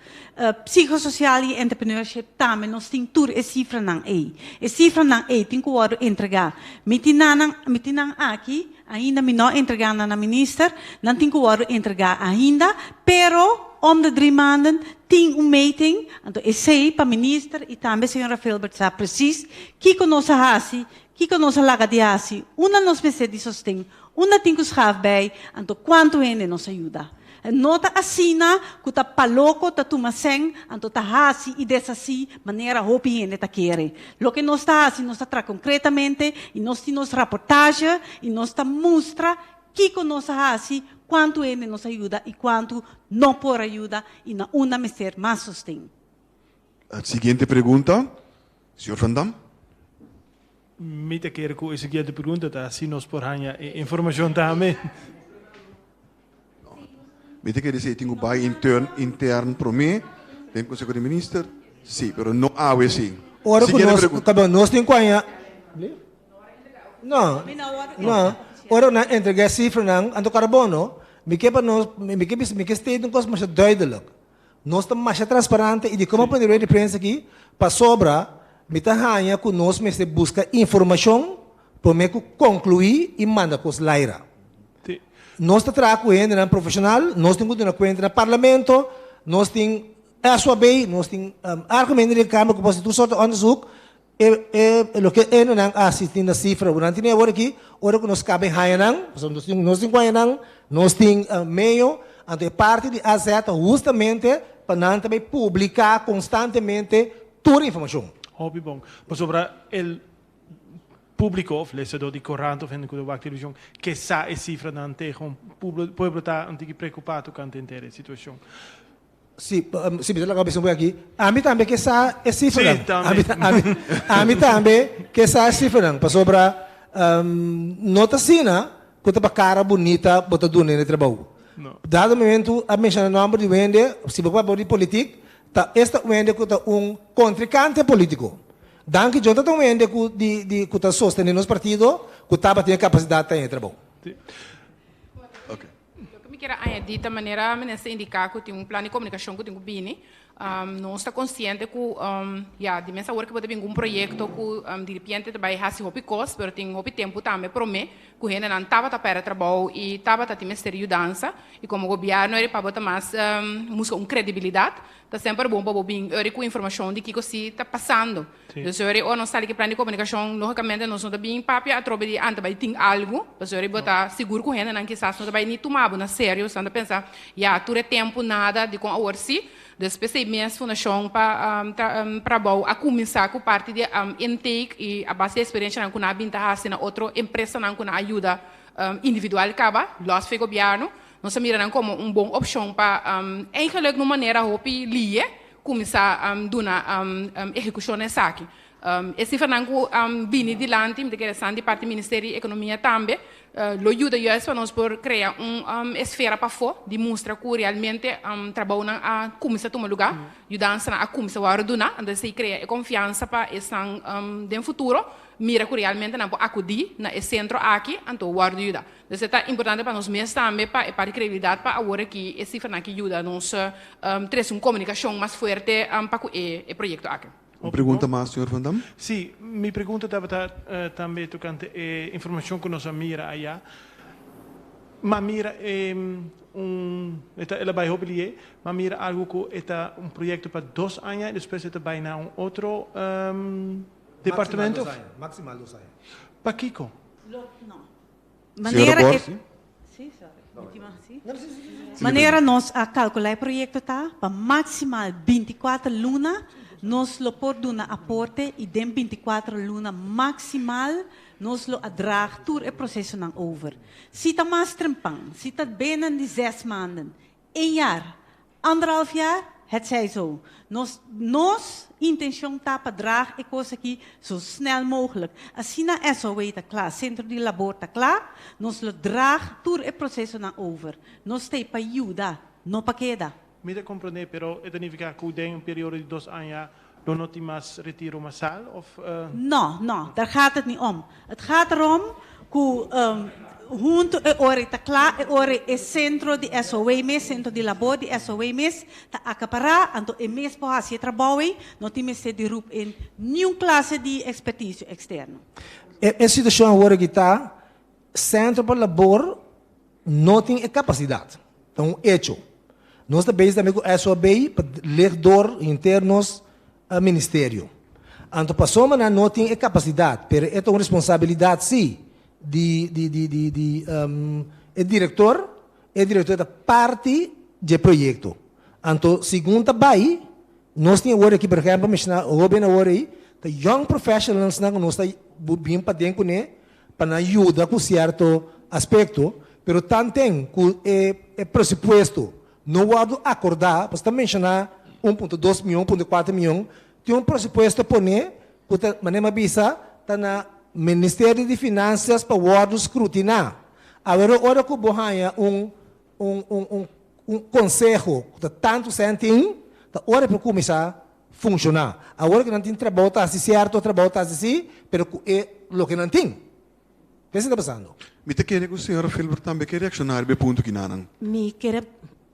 Psicosocial i entrepreneurship tambe nos tin tur e sifranan ei. E sifranan ei tin ku wòrdu entregá. Mi tin nan, mi tin nan aki, ainda mi no a entregá nan na minister, nan tin ku wòrdu entregá ainda, pero om de drie maanden tin un meeting, anto esei pa minister i tambe señora Philbert sa precies kiko nos a hasi, kiko nos a laga di hasi, unda nos mester di sosten, unda tin ku schaaf bij, anto kuantu hende nos a yuda. No ta asina ku ta paloko ta tuma sèn, anto ta hasi i deshasí manera hopi hende ta kere. Loke nos ta hasi, nos ta traha konkretamente i nos tin nos raportahe i nos ta mustra kiko nos a hasi, kuantu hende nos a yuda i kuantu no por a yuda i na unda mester mas sosten. Siguiente pregunta, señor Van Dam. Mi ta kere ku e siguiente pregunta ta si nos por haña e informashon tambe. Mi ta kere si e tin ku bai intern intern promé den Konseho di Minister, si, pero no awe si. Ora ku Siguiente nos, pregunta. kaba nos tin ku haña, no, no, ora nan entregá e sifranan, anto Carabono, mi ke pa nos, mi ke bisa, mi ke state un kos masha duidelijk. Nos ta masha transparante i di komo pone rueda di prensa aki, pasobra mi ta haña ku nos mester buska informashon promé ku konkluí i manda kos laira. Nos ta traha ku hendenan profeshonal, nos tin ku duna kuenta na parlamento, nos tin SOAB, nos tin Algemene Rekenkamer ku por hasi tur sorto onderzoek. E e loke hendenan a asistí na sifra ku nan tin awor aki, ora ku nos kaba e haña nan, pasobra nos tin nos tin ku haña nan, nos tin medio, anto e parti di AZ ta hustamente pa nan ta bai publiká konstantemente tur informashon. Hopi bon. Pasobra el públiko òf lesadó di korant òf hende ku ta wak televishon ke sa e sifranan te gewoon pueblo ta un tiki preokupá tokante henter e situashon. Si, si mi ta laga bisa un poco aki. Ami tambe ke sa e cifranan. Sí, tambe. Ami, ami, ami tambe ke sa e cifranan. Pasobra no ta asina ku ta pa cara bunita bo ta duna e trabou. No. Dado momento a menciona nomber di wende, si bo papia di politik, ta esta wende ku ta un contrincante politico. Danki Dios no ta un wende ku di di ku ta sostene nos partido ku tabatin e capacidad ta e trabou. Sí. Okay. Loke mi kier a añadí ta manera minister indiká ku tin un plan di komunikashon ku tin ku bini. Nos ta konsiente ku ya di mes awor ku bo ta bin ku un proyekto ku diripiente ta bai hasi hopi kos pero tin hopi tempu tambe promé ku hendenan tabata pèrdè trabou i tabata tin mester yudansa i komo gobièrnu eri pa bo ta mas buska un kredibilidat ta semper bon pa bo bin eri ku informashon di kiko si ta pasando. Dus ora ora nos sali ku e plan di komunikashon, lógikamente nos no ta bin papia atrobe di ante bai tin algu, pasobra bo ta sigur ku hendenan kisas no ta bai ni tuma bo na serio, nan ta pensa, ya, tur e tempu nada, dikon awor si? Dus p'esei mes Fundashon pa Trabou a kuminsá ku parti di intake i a base di eksperenshanan ku nan a bin ta hasi na otro empresanan ku nan a yuda individual kaba, lòs for e gobièrnu, nos a mira nan komo un bon opshon pa eigenlik na un manera hopi lihe Kuminsá duna ehekushon na esaki. E sifranan ku bini dilanti, mi ta kere san di parti Ministerio di Ekonomia tambe, lo yuda juist pa nos por krea un esfera pafó di mustra ku realmente trabounan a kuminsá tuma lugá, yudansanan a kuminsá wòrdu duná, anto esei krea e konfiansa pa esnan den futuro mira ku realmente nan por akudí na e sentro aki anto wòrdu yudá. Dus e ta importante pa nos mes tambe pa e parti credibilidad pa awor aki e cifranan aki yuda nos trece un comunicacion mas fuerte pa cu e proyecto aki. Un pregunta mas, señor Van Dam? Sí, mi pregunta tabata tambe tocante e informacion cu nos a mira aya. M'a mira e un, e ta, el a bay hopi lié, m'a mira algo cu e ta un proyecto pa dos aña y despues e ta bay na un otro departamento. Maximal dos aña, maximal dos aña. Pakico? Lo, no. Manera e, sí, sorry. Mi tin mag sí? Manera nos a calcula e proyecto ta pa maximal 24 luna nos lo por duna aporte y den 24 luna maximal nos lo a draag tur e procesonan over. Si ta mas trempan, si ta binnen di zes maanden, Een jaar, anderhalf jaar, het zij zo. Nos, nos intencion ta pa draag e cos aki zo snel mogelijk. Asina SOW ta cla, Centro di Labor ta cla, nos lo draag tur e procesonan over. Nos ta ei pa yuda, no pa keda. Mi ta comprende, pero e ta nifica cu den un periodo di dos aña lo no tin mas retiro masal of? No, no, daar gaat het niet om. Het gaat erom cu hunto e ora ei ta cla, e ora ei e centro di SOW mes, centro di labor di SOW mes ta acapará, anto e mes por haci e trabou ei, no tin mester di roep in niun clase di experticio externo. E situacion awor aki ta, Centro pa Labor no tin e capacidad. Ta un hecho. Nos ta bezig tambe cu SOB pa leg door henter nos ministerio. Anto pasobra nan no tin e capacidad, pero e ta un responsabilidad si di di di di di e director, e director ta parti dje proyecto. Anto segun ta bay, nos tin awor aki por ehempel menciona hoben awor ey, ta young professionals nan cu nos ta bin paden cune pa nan yuda ku sierto aspekto, pero tanten ku e e presupuesto no wòrdu akordá, pasobra ta menshoná un punto dos mion, un punto kuater mion, tin un presupuesto poné ku ta, manera mi a bisa, ta na. Ministerio di Finansias pa wòrdu skrutiná. Awor ora ku bo haña un un un un un konseho ku ta tantu sèn tin, ta ora por kuminsá funshoná. Awor ku nan tin trabou ta hasi sierto trabou ta hasi si, pero ku e loke nan tin. Kese ta pasando? Mi ta kere ku señora Filber tambe ke reakshoná riba e punto kinanan. Mi kere,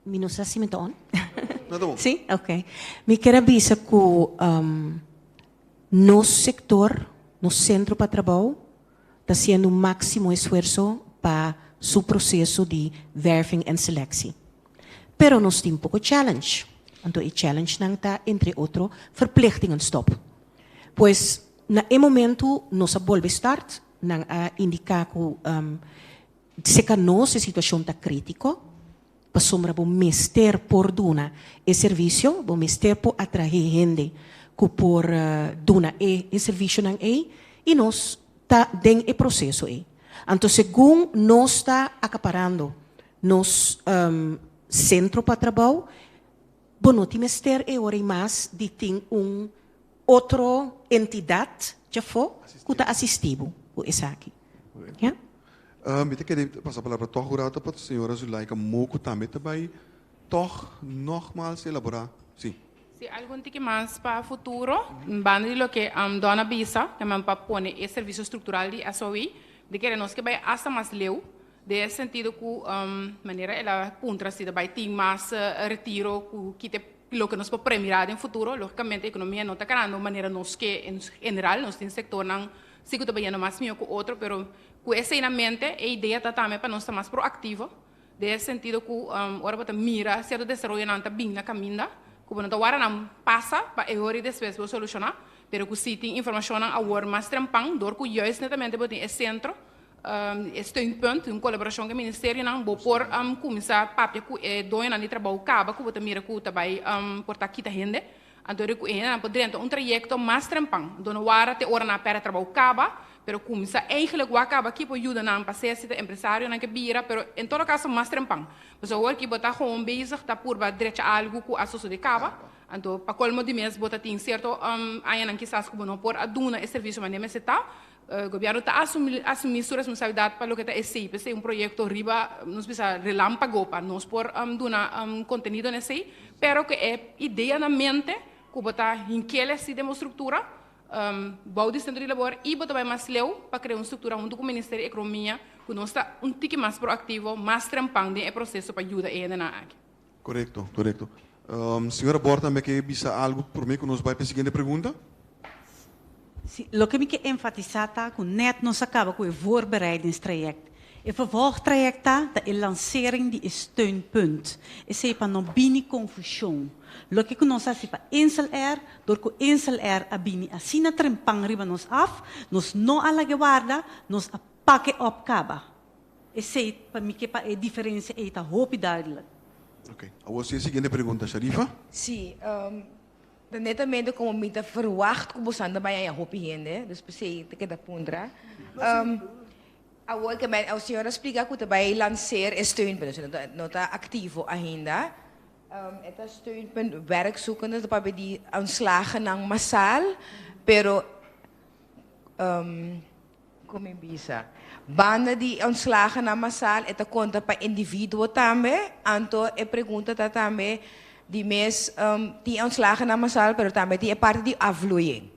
mi no sa si mi ta on. No ta bon. Si? Ok. Mi kere a bisa ku nos sektor, nos sentro pa trabou ta hasiendo un máksimo esfuerso pa su proseso di werving en seleksie. Pero nos tin poko challenge. Anto e challengenan ta entre otro verplichtingenstop. Pues na e momento nos a bolbe start, nan a indica cu seca nos e situacion ta critico, pasobra bo mester por duna e servicio, bo mester por atrae hende cu por duna e servicionan ey y nos ta den e proceso ey. Anto segun nos ta acaparando nos centro pa trabou, Bo no tin mester e ora i mas di tin un otro entidat djafó ku ta asistí bo ku esaki. Ya. Mi ta kere pasa palabra tòg un rato pa señora Zulaika Moko tambe ta bai tòg nògmals elaborá. Sí. Si algun tiki mas pa futuro, banda di loke Don a bisa, ta men pa pone e servisio struktural di SOE, di kere nos ke bai asta mas leu Den e sentido ku manera el a puntra si ta bai tin mas retiro ku kita loke nos por premira den futuro, logicamente economia no ta karando manera nos ke en general, nos tin sectornan si ku ta bayendo mas mihó ku otro, pero ku esei na mente e idea ta tambe pa nos ta mas proactivo den e sentido ku ora bo ta mira cierto desaroyonan ta bin na caminda ku bo no ta wara nan pasa pa e hora i despues bo soluciona, pero ku si tin informacionnan awor mas trempan dor ku juist netamente bo tin e centro. E steunpunt, un kolaborashon ku e ministerionan, bo por kuminsá papia ku e doñonan di trabou kaba ku bo ta mira ku ta bai por ta kita hende. Anto ku e hendenan por drenta un trayekto mas trempan. Anto no wara te ora nan a pèrdè trabou kaba, pero kuminsá eigentlik wak kaba ki por yuda nan pa sea si ta empresarionan ke bira, pero en todo kaso mas trempan. Pasobra awor ki bo ta gewoon bezig ta purba drecha algu ku a sosodé kaba. Anto pa kolmo di mes bo ta tin sierto añanan kisas ku bo no por a duna e servisio manera mester ta. Gobierno ta asumi su responsabilidad pa loke ta esey, p'esey un proyecto riba, nos bisa relampago pa nos por duna contenido na esey, pero cu e idea na mente cu bo ta hinkele asi den bo structura bou di Centro di Labor y bo ta bay mas leu pa crea un structura hunto cu Ministerio di Economia cu nos ta un tiki mas proactivo, mas trempan den e proceso pa yuda e hendenan aki. Corecto, corecto. Señora Bor tambe ke bisa algo prome cu nos bay pa e siguiente pregunta? Si, loke mi ke enfatisá ta ku nèt nos a kaba ku e voorbereidingstraject. E vervolgtraject ta ta e lansering di e steunpunt. Esei pa no bini konfushon. Loke ku nos a hasi pa Insel Air, dor ku Insel Air a bini asina trempan riba nos af, nos no a lag'e warda, nos a pak'e òp kaba. Esei pa mi ke pa e diferensia ei ta hopi duidelijk. Oké, awor si e siguiente pregunta, Sharifa. Sí, ta netamente como mi ta verwacht cu bosan ta bay haya hopi hende, dus p'esey ta keda puntra. Awor ke men, e señor a splica cu ta bay lanceer e steunpunt, dus no ta activo ainda. E ta steunpunt werkzoekenden, ta papia di ontslagennan masal, pero Con mi bisa. Banda di ontslagennan masal e ta conta pa individuo tambe, anto e pregunta ta tambe di mes tin ontslagennan masal pero tambe tin e parti di afvloeiing.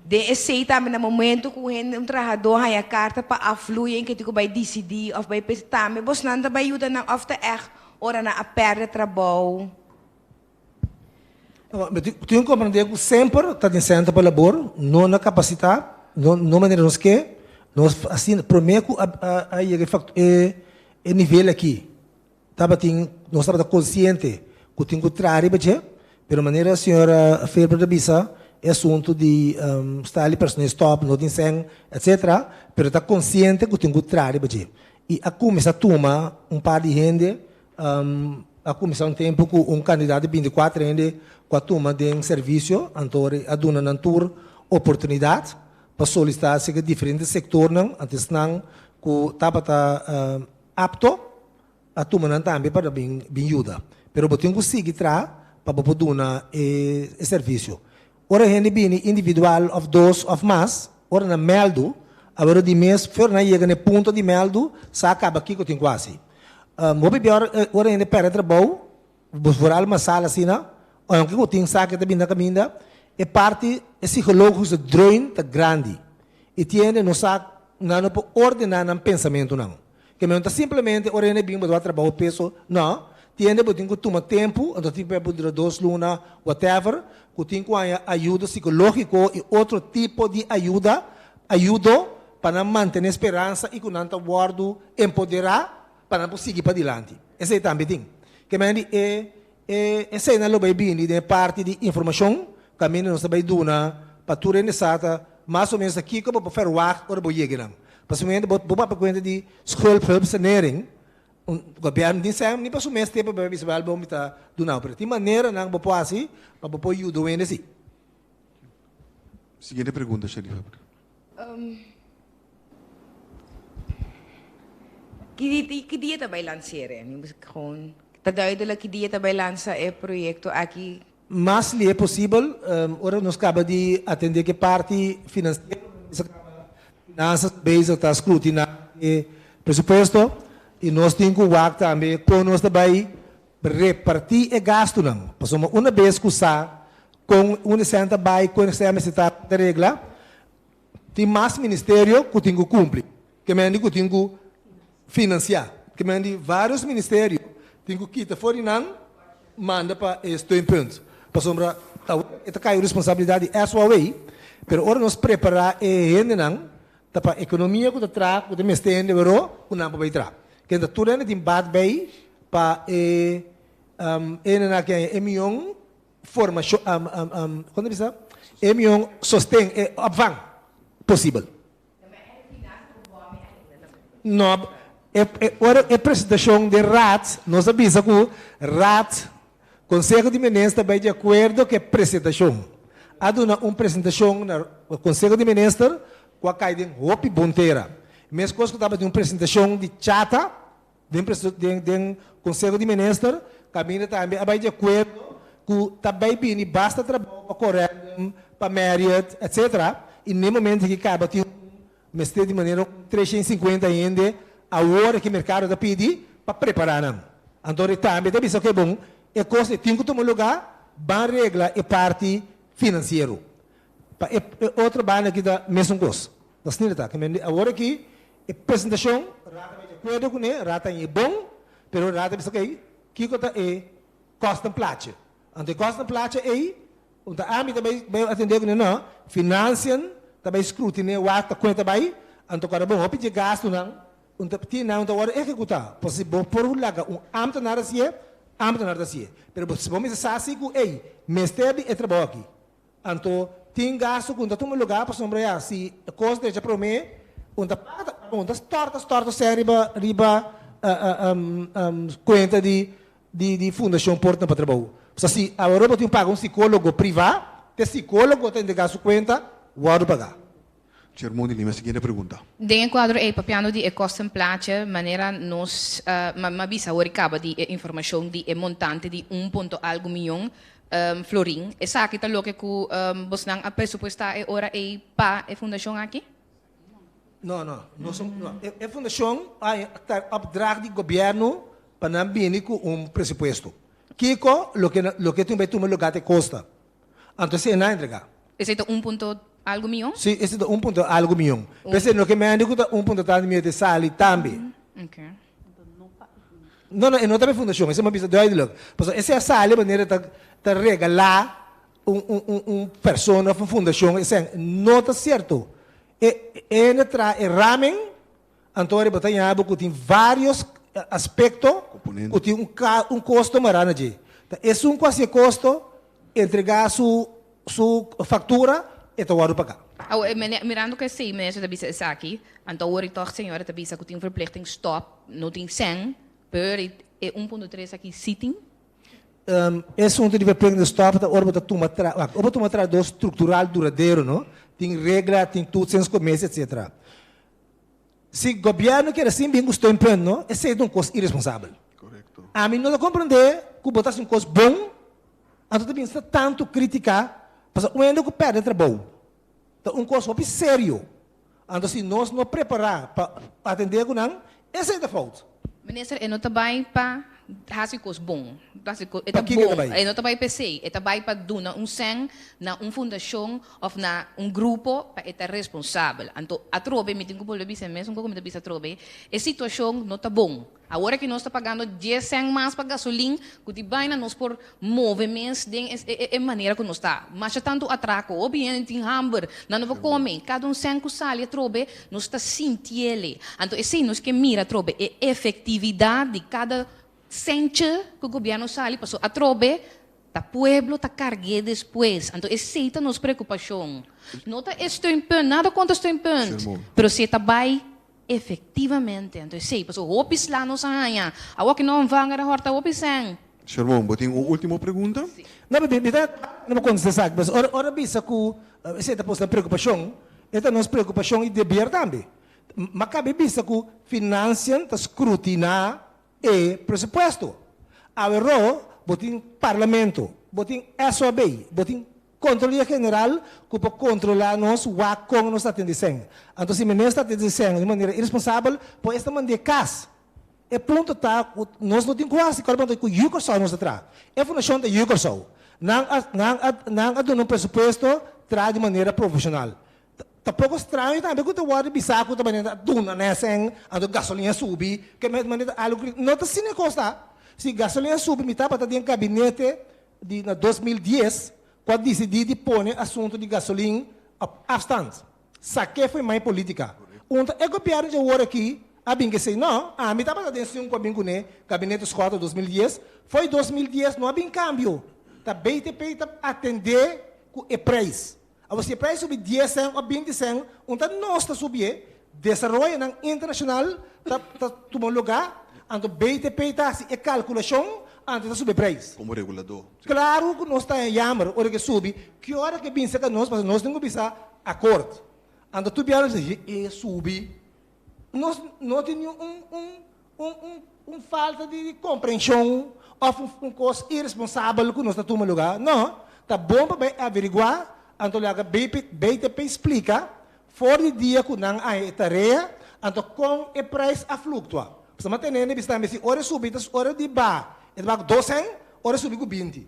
Den esey tambe na momento cu hende un trahador haya carta pa afvloeiing ke tin cu bay dicidi of bay pensa tambe bosnan ta bay yuda nan of ta echt ora nan a perde trabou. Tin un komprendé ku semper ta den sentro pa labor, no na kapasitá, no no manera nos ke, nos asina promé ku a a yega e e nivel aki tabatin nos tabata konsiente ku tin ku traha riba dje, pero manera señora Faber ta bisa e asuntu di sta li personal stòp, no tin sèn etcetera, pero ta konsiente ku tin ku traha riba dje i a kuminsá tuma un par di hende. A kuminsá un tempu ku un kandidat di 24 hende ku a tuma den servisio, anto a duna nan tur oportunidat pa solisitá aserka di diferente sektornan, anto esnan ku tabata apto a tuma nan tambe pa bin bin yuda. Pero bo tin ku sigui traha pa bo por duna e servisio. Ora hende bini individual òf dos òf mas, ora nan mèldu. Awor di mes for nan yega na e punto di mèldu, sa kaba kiko tin ku hasi. Hopi bia ora hende pèrdè trabou, vooral masal asina, ounke ku tin sa ke ta bini na kaminda, e parti e psikologiko dreun ta grandi. I tin hende no sa nan no por ordená nan pensamentunan. Ke men no ta simplemente ora hende bin bo ta wak trabou peso, no. Tin hende bo tin ku tuma tempu, anto tin por dura dos luna, whatever, ku tin ku haña ayudo psikológiko i otro tipo di ayuda, ayudo pa nan mantené speransa i ku nan ta wòrdu empoderá pa nan por sigui padilanti. Esei tambe tin. Ke men di e e eseinan lo bai bini den e parti di informashon kaminda nos ta bai duna pa tur hende sa ta mas o menos ta kiko bo por ferwagt ora bo yega nan. Pasobra bo bo papia kuenta di schuldhulpsanering, un gobièrnu tin sèn ni pa su mes tempu pa bisa wèl bo mi ta duna bo, pero tin maneranan bo por hasi pa bo por yuda un hende si. Siguiente pregunta, Sherifa. Ki dia ta bai lans'é? Gewoon ta duidelijk ki dia ta bai lansa e proyekto aki? Mas lihe posibel, ora nos kaba di atendé ku e parti finansiero, nos a kaba finansas bezig ta skrutiná e presupuesto i nos tin ku wak tambe kon nos ta bai repartí e gastunan. Pasobra una bes ku sa kon un esèn ta bai, kon esèn mester ta regla, Tin mas ministerio ku tin ku kumpli, ke men di ku tin ku finansiá, ke men di vários ministerio tin ku kita for di nan manda pa e steunpunt. Pasobra awor e ta kai responsabilidat di SOAW, pero ora nos prepará e hendenan ta pa ekonomia ku ta traha ku ta mester hende wero ku nan por bai traha. Kende tur hende tin bat bei pa e hendenan aki haña e mion Formashon, kon ta bisa? E mion sosten, e opvang posibel. No, e ora e presentashon den Raad, nos a bisa ku Raad, Konseho di Minister bai di akuerdo ku e presentashon. A duna un presentashon na Konseho di Minister ku a kai den hopi bon tera. Meskos ku tabatin un presentashon di Chata, Den den Conseho di Minister caminda tambe a bay di acuerdo cu ta bay bini basta trabao pa Corendon, pa Marriott, etc. Y n'e momento aki caba tin un mester di manera un 350 hende awor aki mercado ta pidi pa prepara nan. Anto e tambe ta bisa oke bon e cos e tin cu tuma lugar ban regla e parti financiero. Pa e otro banda aki ta mesun cos. Ta asina ta. Awor aki E presentashon, Rata bai di akuerdo kuné, Rata haña e bon, pero Rata bisa okey, kiko ta e kòsten plaatje? Anto e kòsten plaatje ei, un ta ami ta bai bai atendé kuné no, Financiën ta bai scrutiné wak ta kuen ta bai, anto kòrda bon hopi dje gastunan un ta tin nan un ta wòrdu ehekutá, pasobra si bo por laga un ámtenar hasié, ámtenar ta hasié, pero bo si bo mester sa si ku ei mester di e trabou aki. Anto tin gastu ku no ta tuma lugá pasobra ya si e kos drecha promé un ta paga ta un ta stòrta stòrta sèn riba riba kuenta di di di Fundashon Portnan pa Trabou. Pasobra si awor bo tin paga un sikólogo privá te sikólogo ta entregá su kuenta wòrdu pagá. Chermon di Lima siguiente pregunta. Den e kuadro ei papiando di e kostenplaatje manera nos a bisa awor i kaba di e informashon di e montante di un punto algu miyon florin. Esaki ta loke ku bosnan a presupuestá e ora ei pa e fundashon aki? No, no. Nos no. E fundashon a ta opdracht di gobièrnu pa nan bini ku un presupuesto. Kiko loke loke tin bai tuma lugá ta e kosta. Anto esei nan a entregá. Esei ta un punto algu mion? Sí, esei ta un punto algu mion. P'esei no ke mende ku ta un punto tantu mion te sali tambe. Okay. No, no, e no ta pa e fundashon, esei mi a bisa duidelijk. Pasobra esei a sali manera ta ta regalá un un un un persona òf un fundashon esei no ta sierto. E e hende traha e ramen Anto ariba ta yabu ku tin vários aspekto ku tin un un kosto mará na dje. Ta esun ku hasi e kosto entregá su su faktura e ta wòrdu pagá. Awor, mirando ku esei minister ta bisa esaki, anto awor i tòg señora ta bisa ku tin verplichting stòp, no tin sèn, pero e un punto tres aki sí tin? E asunto di verplichting stop ta ora bo ta tuma tra, ora bo tuma trahadó struktural duradero, no? Tin regla, tin toetsingscommissie, etcetera. Si gobierno kier sin bin cu steunpunt no, esey ta un cos irresponsabel. Ami no ta comprende cu bo ta haci un cos bon, anto ta bin sta tanto critica, pasobra un hende cu perde trabou ta un cos hopi serio. Anto si nos no prepará pa atendé ku nan, esei ta fout. Minister, e no ta bai pa hasi kos bon. Hasi kos, e Pa ta kiko e ta bon. bai? E no ta bai p'esei. E ta bai pa duna un sèn na un fundashon òf na un grupo pa e ta responsabel. Anto atrobe mi tin ku bolbe bisa e mesun kos ku mi ta bisa atrobe, e situashon no ta bon. Awor aki nos ta pagando dies sèn mas pa gasolin ku di baina nos por move mes den e manera ku nos ta. Masha tantu atrako, hopi hende tin hamber, nan no por kome. Kada un sèn ku sali atrobe nos ta sintiele. Anto esei nos ke mira atrobe, e efektividat di kada sèntje ku gobièrnu sali paso atrobe ta pueblo ta karg'é despues. Anto esei ta nos preokupashon. No ta e steunpunt, nada kontra steunpunt, pero si e ta bai Efectivamente, anto esey, pasobra hopi sla nos a haña. Awor ki no ontvanger a horta hopi sèn. Shermon, bo tin un ultimo pregunta? No, mi mi ta no por contesta esaki, pues ora ora bisa cu esey ta pos na preocupacion, e ta nos preocupacion y deber tambe. Ma cabe bisa cu financian ta scrutina e presupuesto. Aweró bo tin Parlamento, bo tin SOAB, bo tin Kontrolia General ku por kontrolá nos wak kon nos ta atendé sèn. Anto si minister ta atendé sèn di un manera iresponsabel, por esta mand'é kas. E punto ta ku nos no tin ku hasi kòrda ku Yu Kòrsou nos ta traha. E fundashon ta Yu Kòrsou. Nan a nan a nan a duna un presupuesto traha di manera profeshonal. Ta poko straño tambe ku ta wòrdu bisá ku ta manera ta duna na e sèn anto gasolin a subi, ke manera ta algu no ta asina e kos ta. Si gasolin a subi mi tabata den gabinete di na 2010 ku a disidí di pone asuntu di gasolin op afstand. Sak'é fo'i mai polítika. Un ta e gobièrnu dje awor aki a bin k'esei. No, ami tabata den esun ku a bin kuné, Gabinete Schotten 2010. Fo'i 2010 no a bin kambio. Ta BTP ta atendé ku e preis. Awor si e preis subi dies sèn òf binti sèn, un ta nos ta subié, desaroyonan internashonal ta ta tuma lugá, anto BTP ta hasi e kalkulashon antes ta subi e preis. Komo reguladó. Si. Klaru ku nos ta jammer ora ke subi, ki ora ke bin serka nos pasobra nos tin ku bisa akort. Anto tur biaha nos bisa e subi. Nos no tin niun un un un un un falta di komprenshon òf un un kos iresponsabel ku nos ta tuma lugá. No, ta bon pa bai averiguá, anto laga BP BTP splika for di dia ku nan haña e tarea, anto kon e preis a fluktua. Pasobra mi a tene hende bisa tambe si ora e subi ta ora di baha e ta baha ku dos sèn, ora e subi ku binti.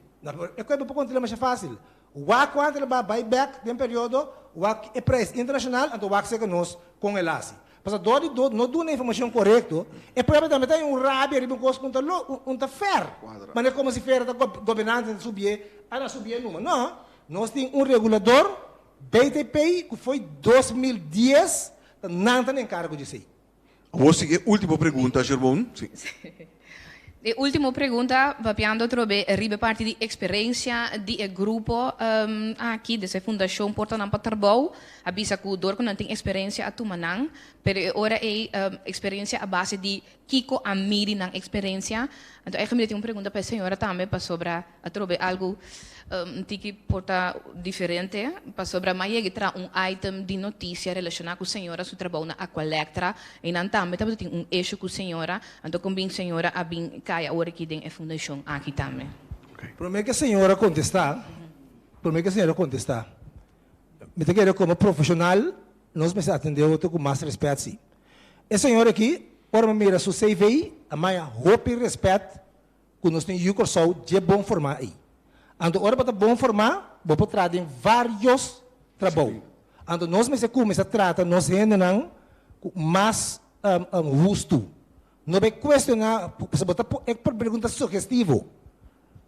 E kos bo por kontrolá masha fásil. Wak kuantu el a bai bek den periodo, wak e prijs internashonal, anto wak seka nos kon el hasi. Pasobra dor di do no duna informashon korekto, e pueblo tambe ta haña un rabia riba un kos ku un ta lo, un ta fer. Manera komo si fera ta gobernante ta subié, a na subié numa. No, nos tin un regulador, BTP, ku foi 2010 ta nan ta na enkargo di esei. Awor si e ultimo pregunta, Shermon. Si. E ultimo pregunta, papiando atrobe riba e parti di experencia di e grupo aki, des e fundacion Portanan pa Trabou, a bisa cu dor cu nan tin experencia a tuma nan, pero e ora ey experencia a base di kico a midi nan experencia. Anto eigenlijk mi tin un pregunta pa e señora tambe pasobra Atrobe algu un tiki por ta diferente, pasobra m'a yega tra un item di notisia relashoná ku señora su trabou na Aqualectra. Einan tambe tabata tin un issue ku señora, anto kon bin señora a bin kai awor aki den e fundashon aki tambe. Promé ku e señora kontestá, promé ku e señora kontestá, mi ta kere komo profeshonal nos mester atendé otro ku mas rèspèt si. E señora aki, ora mi a mira su CV, a maya hopi rèspèt ku nos tin yu Kòrsou dje bon formá ei. Anto ora bo ta bon formá, bo por traha den vários trabou. Anto nos mester kuminsá trata nos hendenan ku mas hustu. No bai kuestioná, pasobra bo ta por e pregunta sugestivo.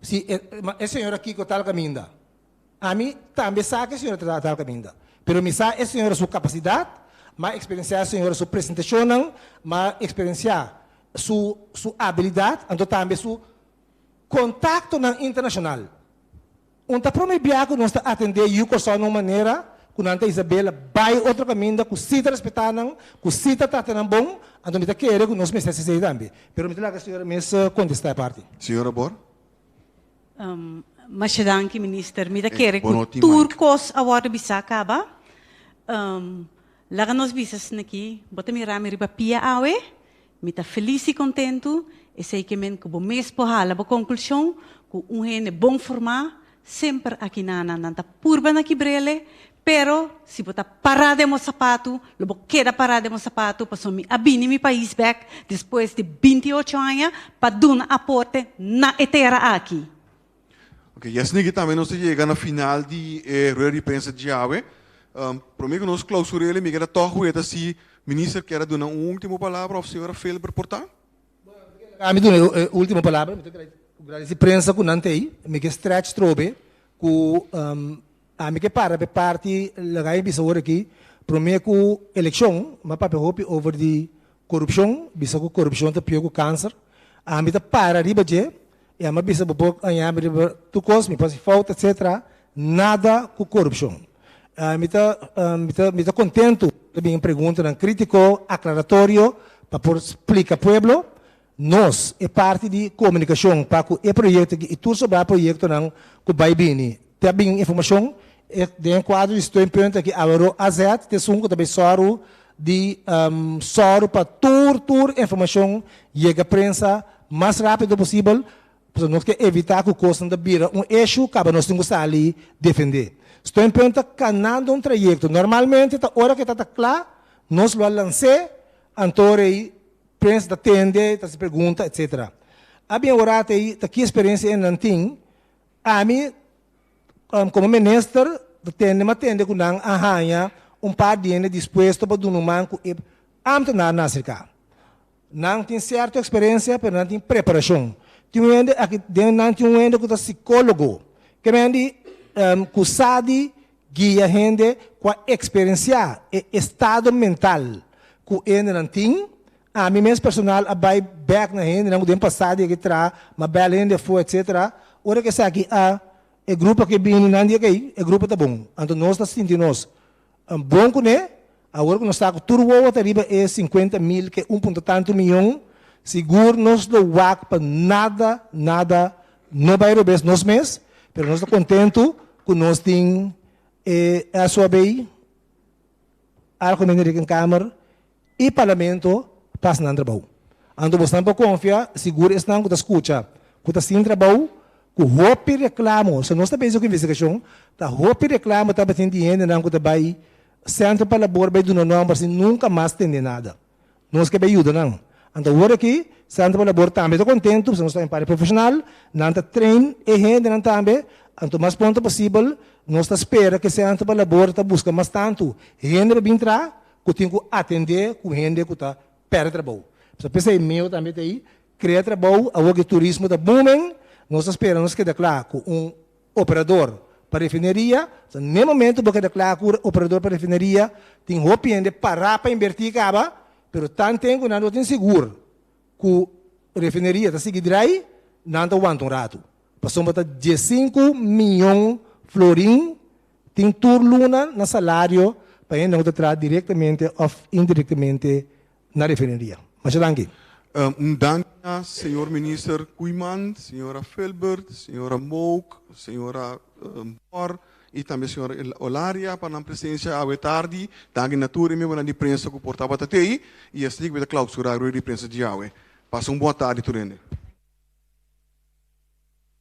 Si e señora kiko tal kaminda. Ami tambe sa ku e señora ta tal kaminda. Pero mi sa e señora su kapasidat, m'a eksperensiá e señora su presentashonnan, m'a eksperensiá su su abilidat, anto tambe su kontaktonan internashonal. Un ta promé bia ku nos ta atendé yu Kòrsou na un manera ku nan ta Isabela bai otro kaminda ku si ta respetá nan, ku si ta trata nan bon, anto mi ta kere ku nos mester hasi esei tambe. Pero mi ta laga e señora mes kontestá e parti. Señora Bor. Masha danki minister. Mi ta kere ku tur kos a wòrdu bisá kaba. Laga nos bisa esaki, bo ta mira mi riba pia awe, mi ta felis i kontentu, esei ke men ku bo mes por hala bo konklushon ku un hende bon formá semper aki na nan ta purba na kibr'ele. Pero si bo ta pará den bo sapatu, lo bo keda pará den bo sapatu pasobra mi a bini mi pais bèk despues di 28 aña pa duna aporte na e tera aki. Ok, y asina aki tambe nos ta yega na final di e rueda di prensa djawe. Prome ku nos klausur'el, mi keda tòg weta si minister kier a duna un ultimo palabra òf señora Felber por ta. Ami duna e ultimo palabra, mi ta gradisi prensa ku nan ta ei. Mi ke stretch trobe ku ami ke para pa e parti laga mi bisa ora aki, prome ku elekshon mi a papia hopi over di korupshon, bisa ku korupshon ta pio ku kanser. Ami ta para riba dje i ami a bisa bo por haña mi riba tur kos, mi por hasi fout etcetera, nada ku korupshon. Mi ta mi ta mi ta kontentu ta bin preguntanan kritiko, aklaratorio pa por splika pueblo. Nos, e parti di komunikashon pa ku e proyekto aki i tur sobrá proyektonan ku bai bini, ta bin informashon e den e kuadro di steunpunt aki awero AZ ta esun ku ta bai sòru di sòru pa tur tur informashon yega prensa mas rápido posibel. Pasobra nos ke evitá ku kosnan ta bira un issue kaba nos tin ku sali defendé. Steunpunt ta kanando un trayekto. Normalmente ta ora ku e ta ta kla, nos lo a lans'é, anto rei prensa ta tende, ta hasi pregunta, etsetera. A bin ora ta ei ta ki eksperensia e nan tin. Ami komo minister ta tende mi a tende ku nan a haña un par di hende dispuesto pa duna un man ku e ámtenar nan aserká. Nan tin sierto eksperensia pero nan tin preparashon. Tin un hende aki den nan tin un hende ku ta sikólogo. Ke men di ku sa di guia hende ku a eksperensiá e estado mental ku e hendenan tin. Ami mes personal a bai bèk na hendenan ku den pasado yega traha, m'a bèl hende afó etsetera. Ora ku esaki a e grupo aki bini nan di okey e grupo ta bon. Anto nos ta sinti nos Bon kuné, awor ku nos ta ku tur wowo ta riba e sinkuenta mil ke un punto tantu miyon, sigur nos lo wak pa nada, nada no bai robes nos mes, pero nos ta kontentu ku nos tin e SOAB, Algemene Rekenkamer i Parlamento pa hasi nan trabou. Anto bosnan por konfia, sigur esnan ku ta skucha ku ta sin trabou, ku hopi reklamo, so nos ta bezig ku investigashon, ta hopi reklamo tabatin di hendenan ku ta bai Sentro pa Labor bai duna nòmber sin nunka mas tende nada. Nos ke bai yuda nan. Anto awor aki Sentro pa Labor tambe ta kontentu, pasobra nos ta un pari profeshonal, nan ta train e hendenan tambe, anto mas pronto posibel nos ta spera ku e Sentro pa Labor ta buska mas tantu hende pa bin traha, ku tin ku atendé ku hende ku ta pèrdè trabou. Pasobra p'esei meo tambe ta ei, krea trabou, awor ku e turismo ta booming, nos ta spera nos keda kla ku un operador pa refineria. So n'e momento bo keda kla ku operador pa refineria, tin hopi hende pará pa inbertí kaba, pero tanten ku nan no tin sigur ku refineria ta sigui drai, nan ta wanta un ratu. Pasobra ta diesinku miyon florin tin tur luna na salario pa hende ku ta traha direktamente òf indirektamente na refineria. Masha danki. Un danki na señor Minister Koeiman, señora Philbert, señora Mook, señora Bor y tambe señora Olaria pa nan presencia awe tardi. Danki na tur e miembronan di prensa cu por tabata tey y asina cu mi ta clausura e rueda di prensa di awe. Pasa un bon tardi tur hende.